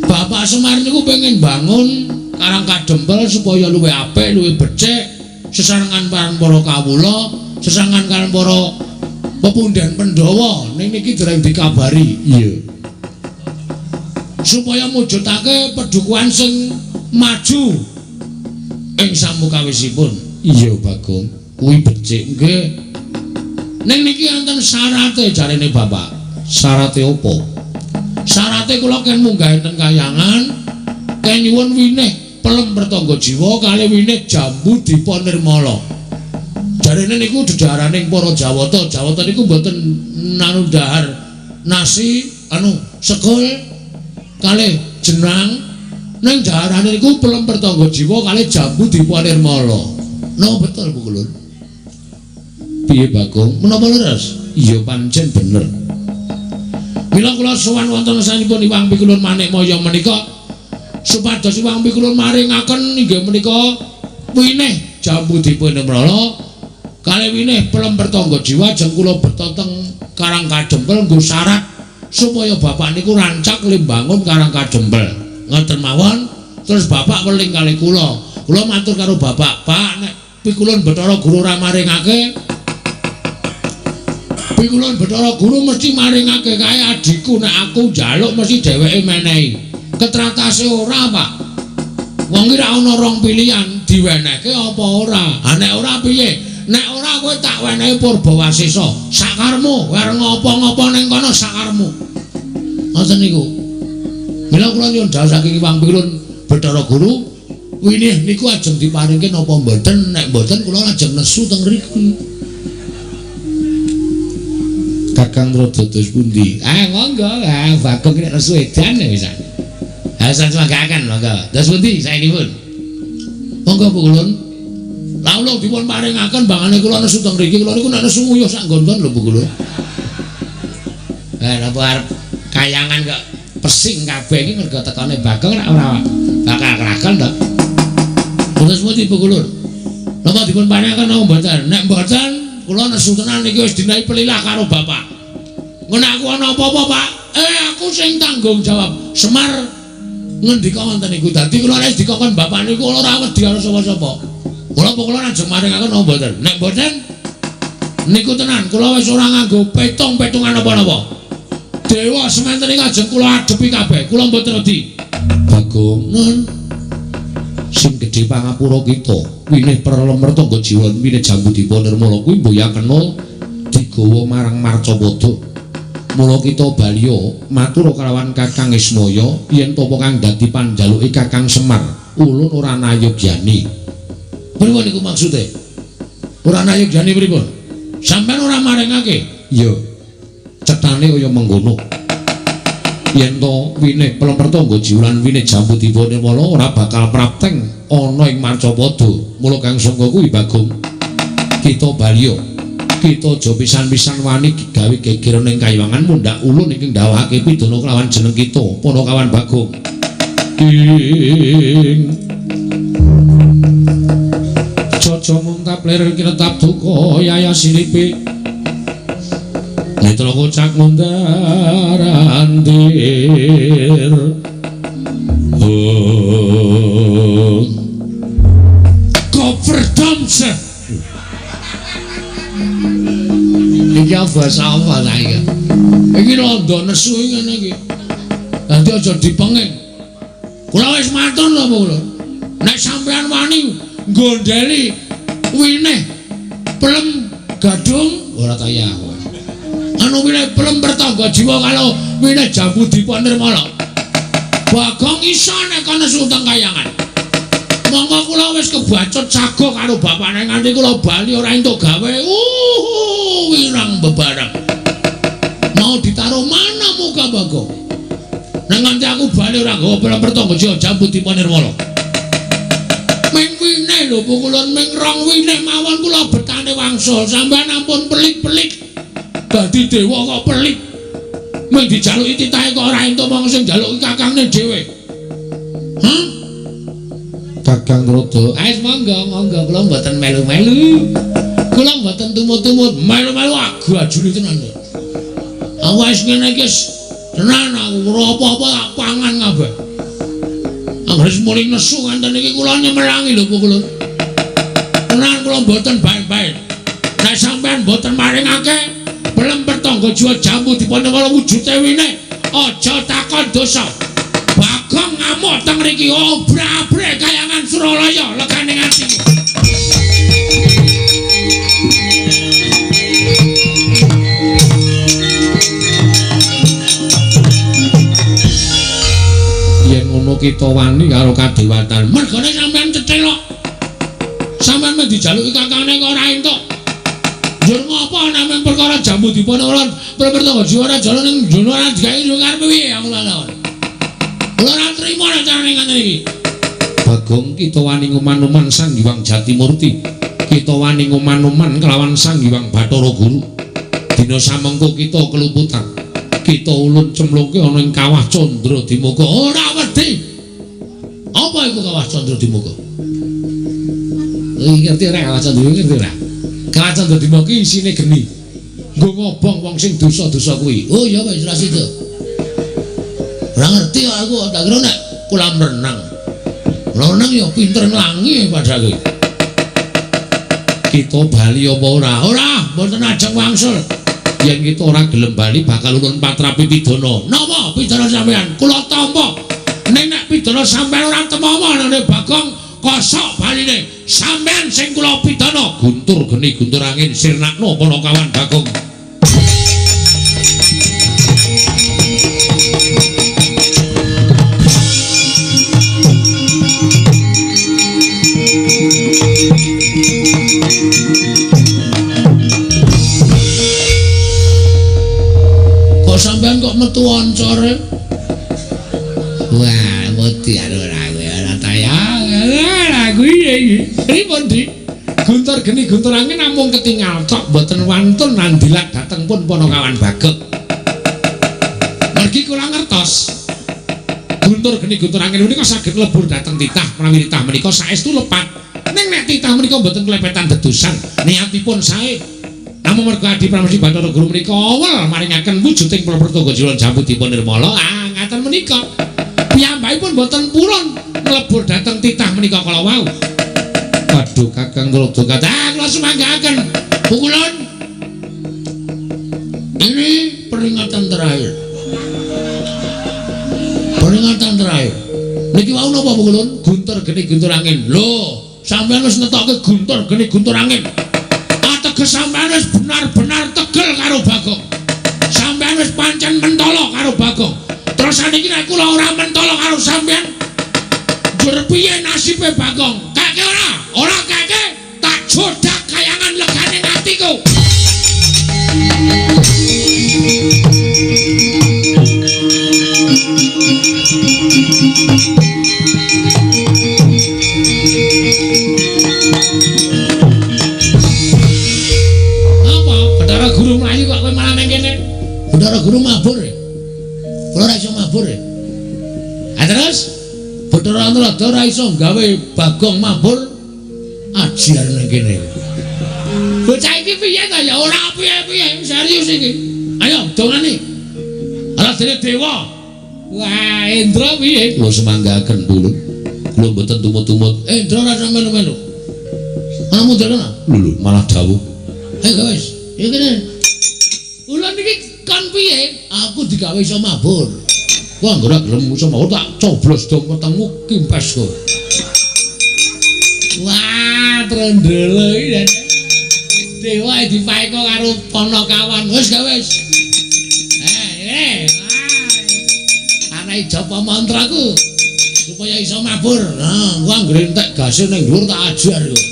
Bapak Semar niku pengen bangun Karang Kadempel supaya luwih apik, luwih becik, sesarengan karo para kawula, sesarengan karo para pepundhen Pandhawa. Ning niki dereng dikabari. Iya. Supaya mujudake pedukuhan sing maju ing samukawisipun. Iya, Bagong. Kuwi becik nggih. Ning niki wonten syarate jarene Bapak. Syarate apa? Syarate kula ken munggah enten kayangan, ken nyuwun winih pelem pertangga jiwa kali winih jambu dipa nirmala. Jarene niku dedhaharaning para Jawata. Jawata niku mboten nanu dhahar nasi anu sekul kalih jenang, ning dhaharane niku pelem pertangga jiwa kalih jambu dipa nirmala. No betul Bu Kulun. Piye Bagong? Menapa leres? Iya pancen bener. Mila kula sowan wonten sanipun Iwang Pikulun Manikmaya menika supados Iwang Pikulun maringaken inggih menika winih jambu dipun nirmala kalih winih pelem pertangga jiwa jeng kula beto teng Karang Kadempel nggo syarat supaya bapak niku rancak limbangun Karang Kadempel. Ngoten mawon terus bapak weling kalih kula. Kula matur karo bapak, Pak nek Pikulun Bathara Guru ora maringake, Pikulun Bathara Guru mesti maringake kae adhiku nek aku njaluk mesti dheweke menehi. Ketratase ora, Pak. Wong ki ra ana rong pilihan, diwenehke apa ora. Ha nek ora piye? Nek ora kowe tak wenehi Purbawasesa. Sakarmu, arep ngopo-ngopo ning kono sakarmu. Ngoten niku. Mila kula nyuwun dawuh saking Iwang Pikulun Bathara Guru Winih niku ajeng diparingke napa mboten? Nek mboten kula ajeng nesu teng mriki. Kakang Rada dos pundi? Ah monggo, ah Bagong nek nesu edan wis. Ah samanggaken monggo. Dos pundi saenipun? Monggo Bu Kulun. Lah ulung dipun paringaken bangane kula nesu teng mriki, kula niku nek nesu nguyuh sak nggon-nggon lho Bu Kulun. Eh napa arep kayangan kok pesing kabeh iki mergo tekane Bagong nek ora bakal kelakon to. Terus pundi Bu Kulun? Napa dipun paringaken napa mboten? Nek mboten kula nesu tenan iki wis dinahi pelilah karo bapak. Ngono aku ana apa-apa, Pak? Aku sing tanggung jawab. Semar ngendika wonten niku. Dadi kula nek dikongkon bapak niku kula ora wedi karo sapa-sapa. Kula kula ajeng maringaken napa mboten? Nek mboten niku tenan kula wis ora nganggo petung-petungan napa-napa. Dewa sementen iki ajeng kula adepi kabeh. Kula mboten wedi. Bagong nun sing gedhe pangapura kita winih perlem mertangga jiwa winih jambu dipa nirmala kuwi mboyakena digawa marang Marcapada. Mula kita baliya matur kalawan Kakang Ismaya yen tapa kang dadi panjaluke Kakang Semar ulun ora nayogyani. Pripun niku maksude? Ora nayogyani pripun? Sampeyan ora maringake? Iya. Cetane kaya mengkono. Yen to winih pelempertangga jiwa lan winih jambu dipa nirmala ora bakal prapteng ana ing Marcapada. Mula kang sangka kuwi Bagong kita baliya kita aja pisan-pisan wani gawe geger ning kayiwangan mundhak ulun ingkang ndhawuhake pidana kelawan jeneng kita Panakawan Bagong. Ing caca muntap lir kinetap duka yaya silipi netra kocak mundar andir. Oh Kopferdamse. Iki basa apa ta iki? Iki londo nesu ngene iki. Dadi aja dipenging. Kula wis matur lho kula. Nek sampean wani nggondheli winih pelem gadung ora kaya aku. Anu winih pelem pertangga jiwa karo winih jambu dipa nirmala. Bagong iso nek nesu teng kayangan. Monggo kula wis kebacut sago karo bapakne nganti kula bali ora entuk gawe. Wirang bebareng. Mau ditaruh mana muka Bagong? Nek nganti aku bali ora nggawa pelem pertangga jiwa jambu dipa nirmala. Ming winih lho pukulun ming rong winih mawon kula betane wangsul. Sampeyan ampun pelit-pelit. Dadi dewa kok pelit. Ming dijaluki titahe kok ora entuk mong sing njaluki kakangne dhewe. Hah? Kakang Rada, wis monggo monggo kula mboten melu-melu. Kula mboten tumut-tumut, melu-melu agu ajune tenan. Aku wis ngene iki tenan aku ora apa-apa tak pangan kabeh. Anggere muni nesu nganten iki kula nyemelangi lho kula. Tenan kula mboten bae-bae. Nek sampean mboten maringake pelem pertangga jiwa jambu dipun wala wujude winih, aja takon dosa. Bagong ngamuk teng mriki obra-abre kayangan Suralaya legane nganti. Yen ngono kita wani karo kadewatan. Mergane sampean cethelok. Sampean mung dijaluki kakangne kok ora entuk. Njur ngopo namung perkara jambu dipun ora pertangga jiwa ora jala ning jono ora digawe yo karepe piye aku lha. Kula ora trimo nek carane ngene iki. Bagong kita wani nguman-uman Sang Hyang Jatimurti. Kita wani nguman-uman kelawan Sang Hyang Bathara Guru. Dina samengko kita keluputan. Kita ulun cemlungke ana ing Kawah Candra Dimuka. Ora wedi. Apa iku Kawah Candra Dimuka? Iki ngerti ora Kawah Candra ngerti ora? Kawah Candra Dimuka isine geni. Nggo ngobong wong sing dosa-dosa kuwi. Oh iya wis ora sida. Ora ngerti aku tak kira nek kolam renang. Renang ya pinter nglangi padahal. Kita bali apa ora? Ora, mboten ajeng wangsul. Yen kita ora gelem bali bakal ulun patrapi pidana. Napa pidana sampean? Kula tampa. Ning nek pidana sampean ora temama nang Bagong kosok baline. Sampean sing kula pidana guntur geni guntur angin sirnakno Panakawan Bagong. metu oncore. Wah, wedi ora kowe ora tayang. Ora kuwi iki. Pripun, Dik? Guntur geni guntur angin namung ketingal tok mboten wantun nandilak dhateng pun Panakawan Bagong. Mergi kula ngertos. Guntur geni guntur angin menika saged lebur dhateng titah menawi titah menika saestu lepat. Ning nek titah menika mboten klepetan dedusan, niatipun sae. Namung merga Adi Pramesti Bathara Guru menika awel maringaken wujuding Prapertangga Jiwa Jambu Dipa Nirmala. Ah, ngaten menika. Piyambakipun mboten purun mlebur dhateng titah menika kala wau. Waduh, Kakang Tuladha kathah kula sumanggaaken. Pukulun. Ini peringatan terakhir. Peringatan terakhir. Niki wau napa Pukulun? Guntur geni guntur angin. Lho, sampeyan wis ngetokke guntur geni guntur angin. Ateges sampeyan wis benar-benar tegel karo Bagong. Sampeyan wis pancen mentolo karo Bagong. Terus saniki nek kula ora mentolo karo sampeyan, njur piye nasibe Bagong? Kake ora? Ora kake, tak jodak kayangan legane atiku. Apa? Bathara Guru mlayu kok kowe malah nang kene? Bathara Guru mabur. Kula ora iso mabur. Ha terus Bathara Antrada ora iso gawe Bagong mabur ajiar nang kene. Bocah iki piye ta ya? Ora piye-piye, serius iki. Ayo dongane. Ala dene dewa. Wah, Indra piye? Kula semanggaken dulu. Kula mboten tumut-tumut. Indra ora sampe melu-melu. Ana mudhar ana? Lho, malah dawuh. Ayo wis, iki kene. Ulun iki kon piye? Aku digawe iso mabur. Wah, anggere gelem iso mabur tak coblos dong wetengmu kimpes kowe. Wah, trendele iki. Dewa dipaeka karo Panakawan. Wis ga wis. Ana japa mantraku supaya iso mabur. Nah, gua anggere entek gase ning dhuwur tak ajar kowe.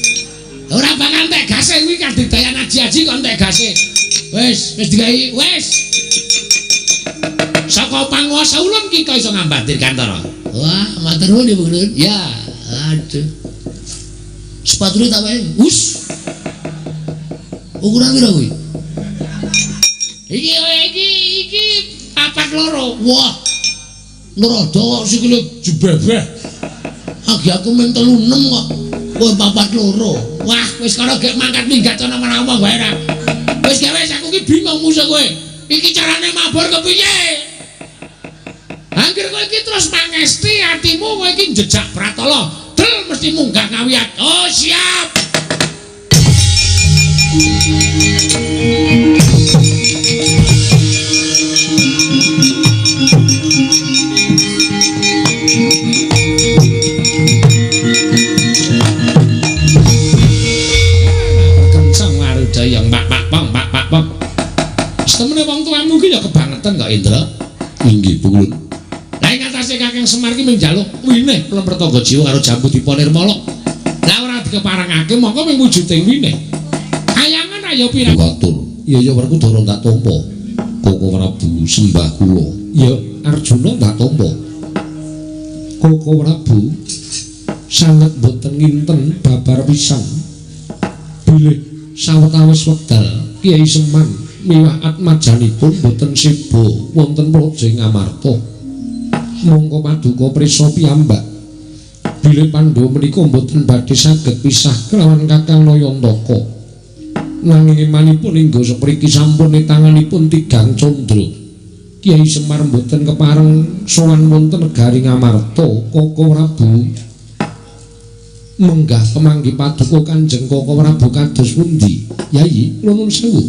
Ora bakal entek gase kuwi kadidayan aji-aji kok entek gase. Wis, wis digawe, wis. Saka panguwasa ulun kita iso ngambah dirgantara. Wah, matur nuwun Ibu Ulun. Ya, aduh. Sepatune tak wae. Us. Ukuran pira kuwi? Iki iki iki 42. Wah. Nrada kok sikile jebebeh. Agi aku mung 36 kok. Kowe 42. Wah, wis kono gek mangkat minggat ana menawa wae ra. Wis gawe aku ki bingung musuh kowe. Iki carane mabur kepiye? Angger kowe iki terus mangesti atimu kowe iki njejak pratala. Del mesti munggah ngawiyat. Oh, siap. Kenceng warudaya pak pak pong pak pak pong. Setemene wong tuamu ki ya kebangetan kok Indra. Inggih, Bu. Lah ing atase Kakang Semar ki mung njaluk winih Plempertangga Jiwa karo Jambu Dipa Nirmala. Lah ora dikeparengake mongko mung wujuding winih. Kayangan ayo pirang katur. Iya ya Werkudara tak tampa. Koko Prabu sembah kula. Ya Arjuna tak tampa. Koko Prabu sanget boten nginten babar pisan. Bilih sawetawis wekdal Kyai Semar miwah atmajanipun boten seba wonten Praja Ngamarta. Mongko paduka prisa piyambak. Bilih Pandhawa menika boten badhe saged pisah kelawan Kakang Nayantaka. Nanging imanipun hingga sepriki sampun tanganipun tigang candra. Kyai Semar mboten kepareng sowan wonten negari Ngamarta. Koko Prabu menggah pemanggi paduka Kanjeng Koko Prabu kados pundi? Yayi, nuwun sewu.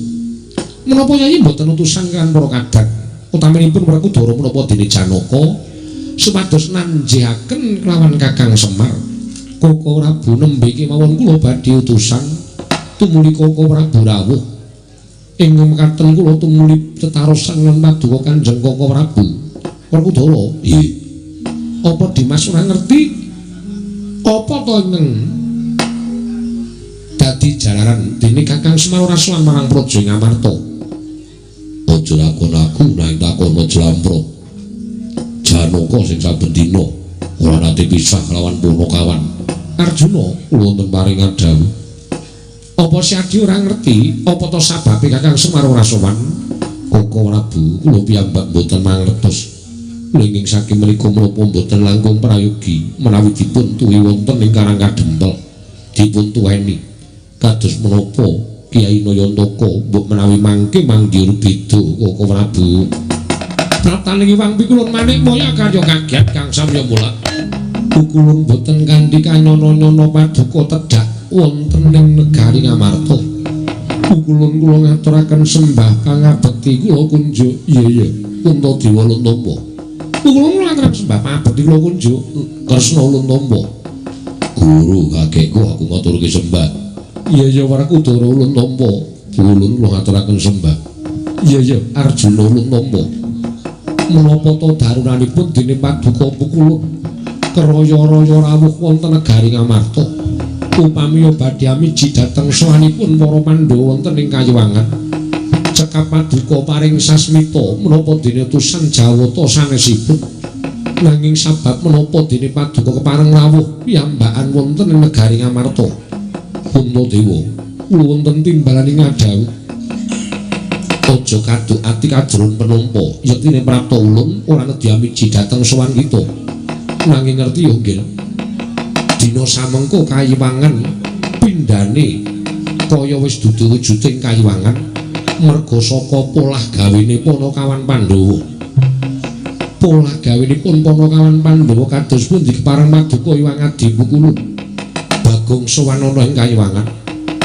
Menapa Yayi mboten utusan kan para kadang utaminipun Werkudara menapa dene Janaka supados nanjihaken kelawan Kakang Semar. Koko Prabu nembe kemawon kula badhe utusan tumuli Koko Prabu rawuh. Ing mekaten kula tumuli tetarosan lan paduka Kanjeng Koko Prabu. Werkudara, nggih. Apa Dimas ora ngerti? Apa to ingkang dadi jalaran dene Kakang Semar ora sowan marang Praja Ngamarta? Aja takon aku nang takono Jlampra. Janaka sing saben dina ora nate pisah lawan Punakawan. Arjuna kula wonten paringan dawuh. Apa Syadi ora ngerti apa to sababe Kakang Semar ora sowan? Koko Prabu kula piyambak mboten mangertos. Nanging saking menika menapa mboten langkung prayogi menawi dipun tuwi wonten ing Karang Kadempel. Dipun tuweni kados menapa Kyai Nayantaka mbok menawi mangke manggiur beda Koko Prabu. Praptaning Iwang Pikulun Manikmaya karya kagiat kang samya mulak. Pukulun boten kanthi kanyono-nyono paduka tedhak wonten ing negari Ngamarta. Pukulun kula ngaturaken sembah pangabekti kula kunjuk. Iya iya, Puntadewa ulun tampa. Pukulun kula ngaturaken sembah pangabekti kula kunjuk. Kresna ulun tampa. Guru kakekku aku ngaturke sembah. Iya iya Werkudara ulun tampa. Pukulun kula ngaturaken sembah. Iya iya Arjuna ulun tampa. Menapa ta darunanipun dene paduka Pukulun keraya-raya rawuh wonten negari Ngamarta. Upami badhe amiji dhateng sowanipun para Pandhawa wonten ing Kayiwangan. Cekap paduka paring sasmita menapa dene utusan Jawata sanesipun. Nanging sabab menapa dene paduka kepareng rawuh piyambakan wonten ing negari Ngamarta. Puntadewa, kula wonten timbalaning ngadhawuh. Aja kaduk ati kajroning penampa, yektine prapta ulun ora nedhi amiji dhateng sowan kita. Nanging ngerti ya nggih. Dina samengko Kayiwangan pindhane kaya wis dudu wujuding Kayiwangan merga saka polah gawene Panakawan Pandhawa. Polah gawenipun Panakawan Pandhawa kados pundi kepareng paduka Hyang Adi Pukulun. Bagong sowan ana ing Kayiwangan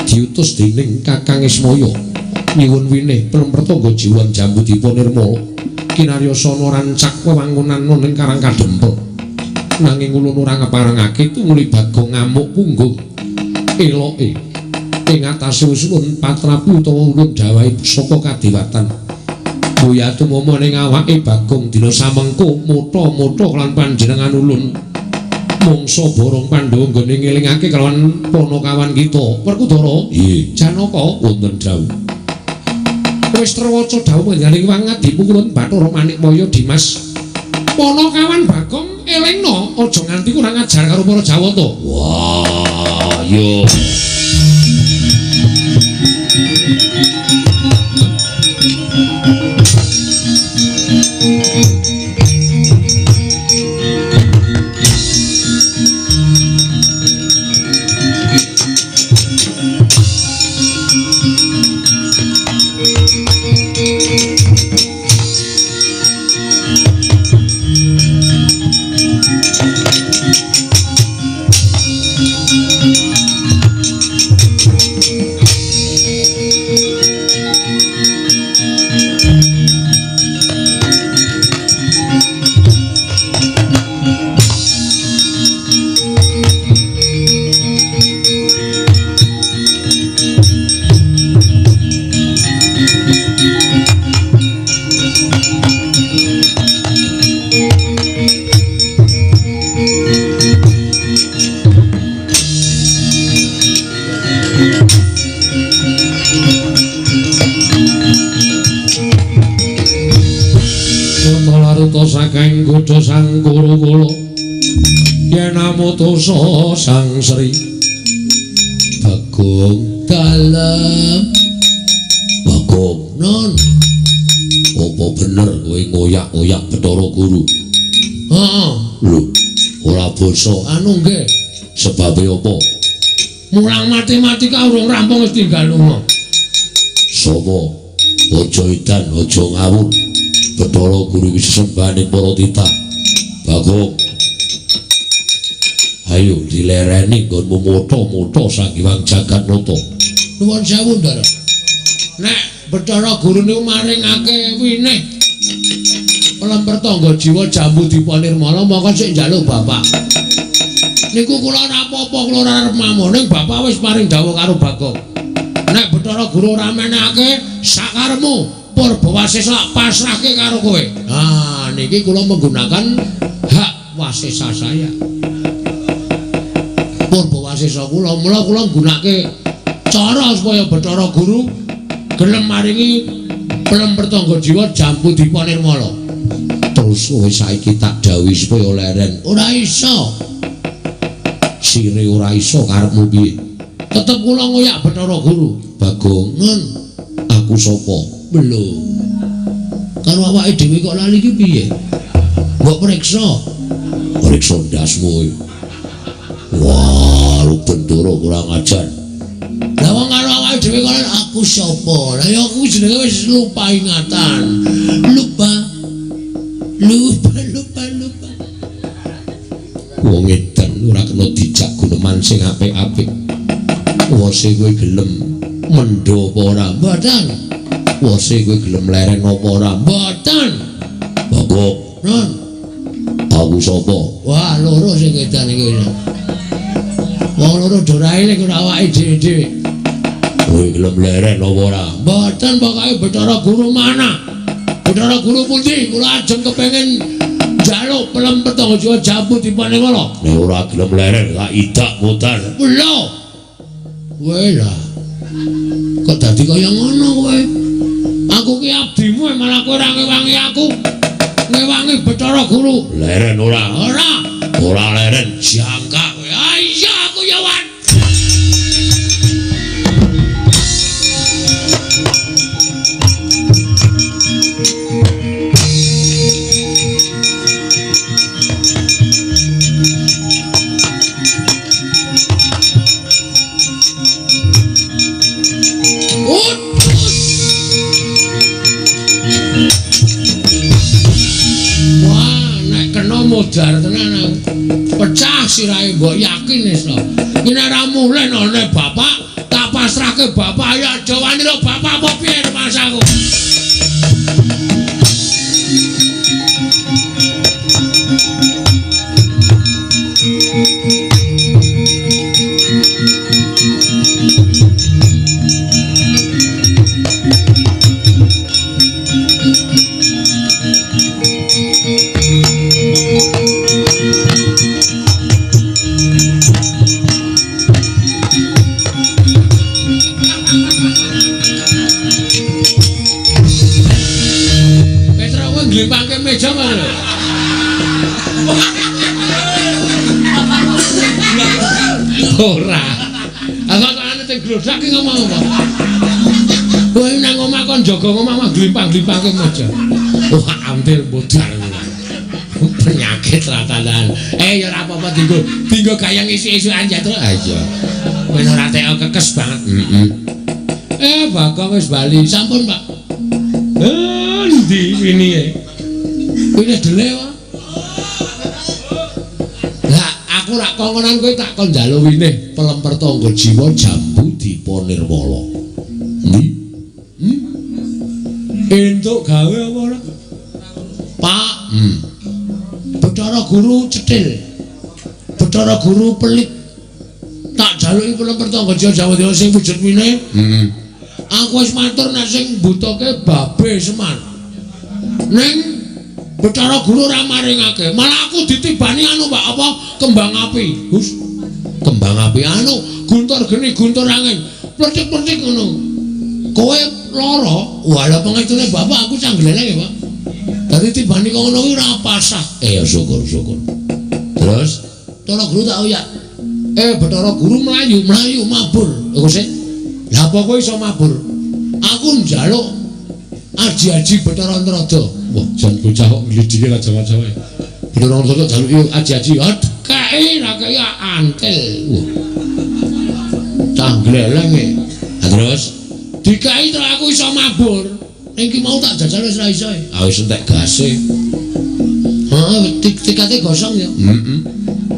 diutus dening Kakang Ismaya nyuwun winih plempertangga jiwan Jambudipa Nirmala kinaryosana rancak wewangunan ana ing Karang Kadempel. Nanging ulun ora ngeparengake tumuli Bagong ngamuk punggung eloke ing atase usulun patrapu utawa ulun dawahi pusaka kadewatan. Boya tumama ning awake Bagong dina samengko mutha-mutha lan panjenengan ulun mangsa borong Pandhawa nggone ngelingake kelawan Panakawan kita. Werkudara, nggih. Janaka wonten dawuh. Wis terwaca dawuh panjenengan Hyang Adi Pukulun Bathara Manikmaya Dimas. Panakawan Bagong elingno aja nganti kurang ajar karo para Jawata. Wah, yo. Saking godha sang Kurukula yen amutusa Sang Sri Bagong dalem. Bagong non, apa bener kowe ngoyak-oyak Bathara Guru? Heeh. Lho, ora basa anu nggih. Sebabe apa? Mulang matematika urung rampung wis tinggal lunga. Sapa? Aja edan, aja ngawur. Bathara Guru iki sesembahane para titah. Bagong, ayo dilereni nggonmu motha-motha Sang Hyang Jagatnata. Nuwun sewu, Ndara. Nek Bathara Guru niku maringake winih lemper tangga jiwa Jambudipa Nirmala mongko sik njaluk bapak. Niku kula ora apa-apa, kula ora arep mamung, ning bapak wis paring dawuh karo Bagong. Nek Bathara Guru ora menehake sakarepmu Purba Wasesa pasrahke karo kowe. Nah, niki kula menggunakan hak wasesa saya. Purba Wasesa kula, mula kula nggunakake cara supaya Bathara Guru gelem maringi Pelem Pertangga Jiwa Jambu Dipa Nirmala. Terus kowe saiki tak dawuhi supaya leren. Ora iso. Sire ora iso karepmu piye? Tetep kula ngoyak Bathara Guru. Bagongan aku sapa? Lho. Karo awake dhewe kok lali iki piye? Mbok periksa. Periksa ndasmu. Wah, lu Bendoro kurang ajar. Lah wong karo awake dhewe kok aku sapa? Lah ya aku jenenge wis lupa ingatan. Lupa. Lupa, lupa, lupa. Wong edan ora kena dijak guneman sing apik-apik. Wose kowe gelem mendho apa ora? Mboten. Wose kowe gelem leren apa ora? Mboten. Bagok. Non. Aku sapa? Wah, loro sing edan iki. Wong loro do ra eling ora awake dhewe-dhewe. Kowe gelem leren apa ora? Mboten, pokoke Bathara Guru mana? Bathara Guru pundi? Kula ajeng kepengin njaluk pelem Pertangga Jiwa Jambu Dipa Nirmala. Nek ora gelem leren tak idak mutar. Lho. Kowe lah. Kok dadi kaya ngono kowe? Aku ki abdimu malah kowe ora ngewangi aku. Ngewangi Bathara Guru. Leren ora? Ora. Ora leren jangkak kowe. Ah iya aku ya wan. Modar tenan aku. Pecah sirahe mbok yakin wis to. Iki nek ora mulih nane bapak, tak pasrahke bapak ya aja wani lho bapak apa piye mas aku. Ora. Aku kok ana sing glodak ki ngomong apa? Kowe nang omah kon jaga omah mah glimpang-glimpangke meja. Wah, antil modar. Penyakit ratanan. Eh ya ora apa-apa dinggo. Dinggo gayeng isuk-isukan ya terus. Ah iya. Men ora teko kekes banget. Heeh. Eh Bagong wis bali. Sampun, Pak. Eh ndi winihe? Kuwi dele wae. Aku rak kongkonan kowe tak kon njaluk winih pelem Pertangga Jiwa Jambu Dipa Nirmala. Ndi? Hmm? Entuk gawe apa ora? Pak. Hmm. Bathara Guru cethil. Bathara Guru pelit. Tak jaluki pelem Pertangga Jiwa Jambu Dipa sing wujud winih. Heeh. Aku wis matur nek sing mbutuhke babe Semar. Ning Bathara Guru ora maringake, malah aku ditibani anu Pak, apa kembang api. Hus. Kembang api anu, guntur geni, guntur angin. Plecik-plecik ngono. Kowe lara, walah pengestune bapak aku canggleleng ya, Pak. Dadi tibani kok ngono kuwi ora pasah. Eh ya syukur, syukur. Terus Bathara Guru tak oyak. Eh Bathara Guru mlayu, mlayu mabur. Iku sik. Lah apa kowe iso mabur? Aku njaluk aji-aji Bathara Antrada. Wah, jan bocah kok nglidike ra jawa-jawa. Bathara Antrada jaluki aji-aji. Kae ra kaya antil. Wah. Cah gleleng e. Lah terus dikai terus aku iso mabur. Ning ki mau tak jajal wis ra iso. Ah wis entek gase. Heeh, tikate gosong ya. Heeh.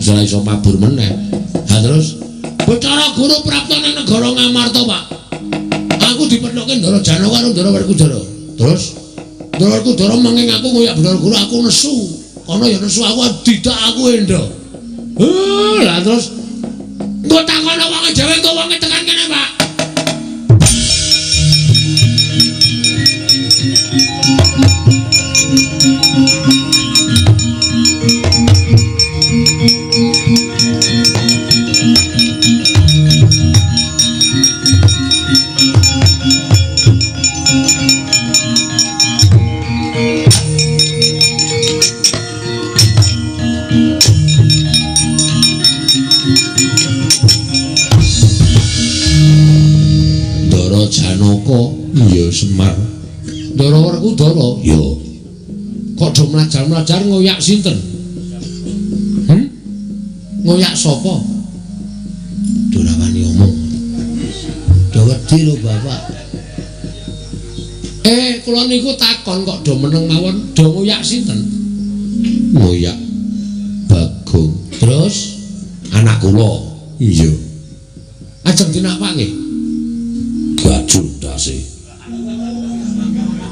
Wis ora iso mabur meneh. Lah terus Bathara Guru prapta nang negara Ngamarta, Pak. Aku dipethokke Ndara Janaka karo Ndara Werkudara. Terus Ndara Werkudara menging aku koyo Bathara Guru aku nesu. Kono ya nesu aku didak aku endo. Lah terus engko takono wonge dhewe engko wonge tekan kene, Pak. Janaka. Iya Semar. Ndara Werkudara. Ya. Kok do mlajar-mlajar ngoyak sinten? Ngoyak sapa? Do ora wani omong. Do wedi lho Bapak. Kula niku takon kok do meneng mawon, do ngoyak sinten? Ngoyak Bagong. Terus anak kula. Iya. Ajeng dinapake? Gajul ndase.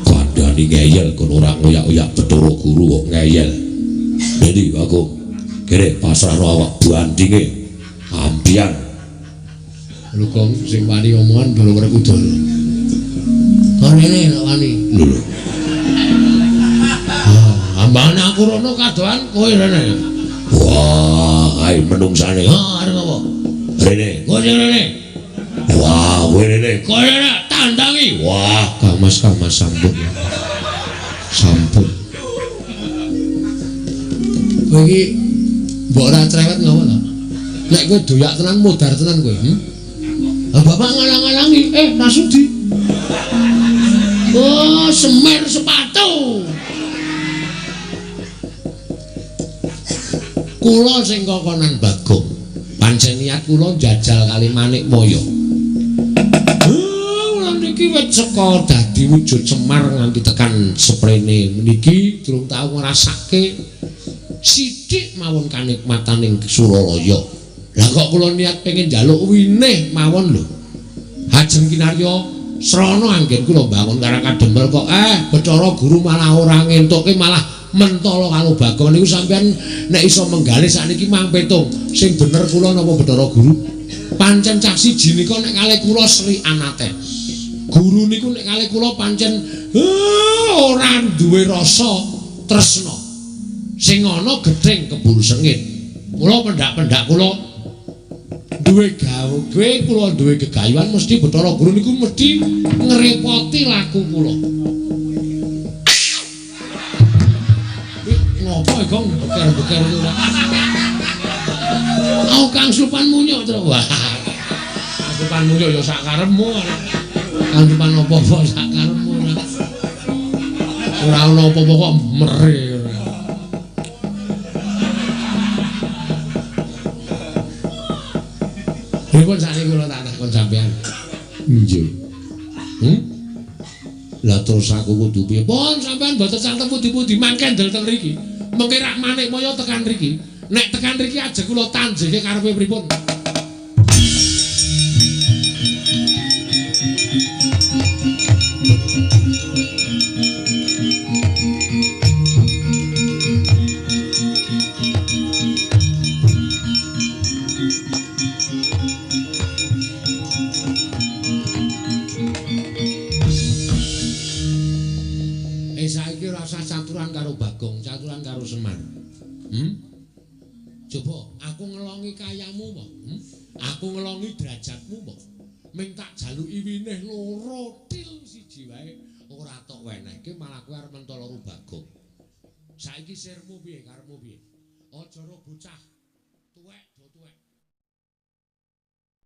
Kandhani ngeyel kon ora ngoyak-oyak Bathara Guru kok ngeyel. Dadi Bagong, kene pasrahno awak bandinge. Ambian. Lho Gong sing wani omongan Ndara Werkudara. Kon rene nek wani. Lho lho. Ah, ambane aku rono kadohan kowe rene. Wah, ae menungsane. Ha, arep apa? Rene. Kowe sing rene. Wah, kowe rene. Kowe rene tandangi. Wah, Kang Mas, Kang Mas sampun. Sampun. Kowe iki mbok ora cerewet ngopo to? Nek kowe doyak tenan modar tenan kowe. Lah bapak ngalang-alangi, ra sudi. Oh, semer sepatu. Kula sing kokonan Bagong. Pancen niat kula njajal kali Manikmaya. Kula niki wit saka dadi wujud Semar nganti tekan seprene meniki durung tau ngrasake sithik mawon kanikmataning Suralaya. Lah kok kula niat pengen njaluk winih mawon lho. Hajeng kinarya srana anggen kula mbangun karang kadempel kok Bathara Guru malah ora ngentukke malah mentala karo Bagong niku sampean nek iso menggalih sakniki mang petung sing bener kula napa Bathara Guru. Pancen cah siji nika nek kalih kula Sri Anate. Guru niku nek kalih kula pancen ora duwe rasa tresna. Sing ana gething keburu sengit. Mula pendak-pendak kula duwe gawe kula duwe gegayuhan mesti Bathara Guru niku mesti ngrepoti laku kula. Ngopo e Gong beker-beker ora? Aku Kang Supan munyuk to. Wah. Kang Supan munyuk ya sak karepmu. Kang Supan apa-apa sak karepmu ora. Ora ono apa-apa kok mere. Pripun sakniki kula tak takon sampean? Nggih. Lah terus aku kudu piye? Pun sampean mboten santen pundi-pundi mangke ndel teng mriki. Mengke rak Manikmaya tekan mriki. Nek tekan mriki ajeng kula tanjeke karepe pripun? Saiki ora usah caturan karo Bagong, caturan karo Semar. Coba aku ngelongi kayamu apa? Aku ngelongi derajatmu apa? Ming tak jaluki winih loro til siji wae ora tok wenehke malah kowe arep mentala karo Bagong. Saiki sirmu piye karepmu piye? Aja ro bocah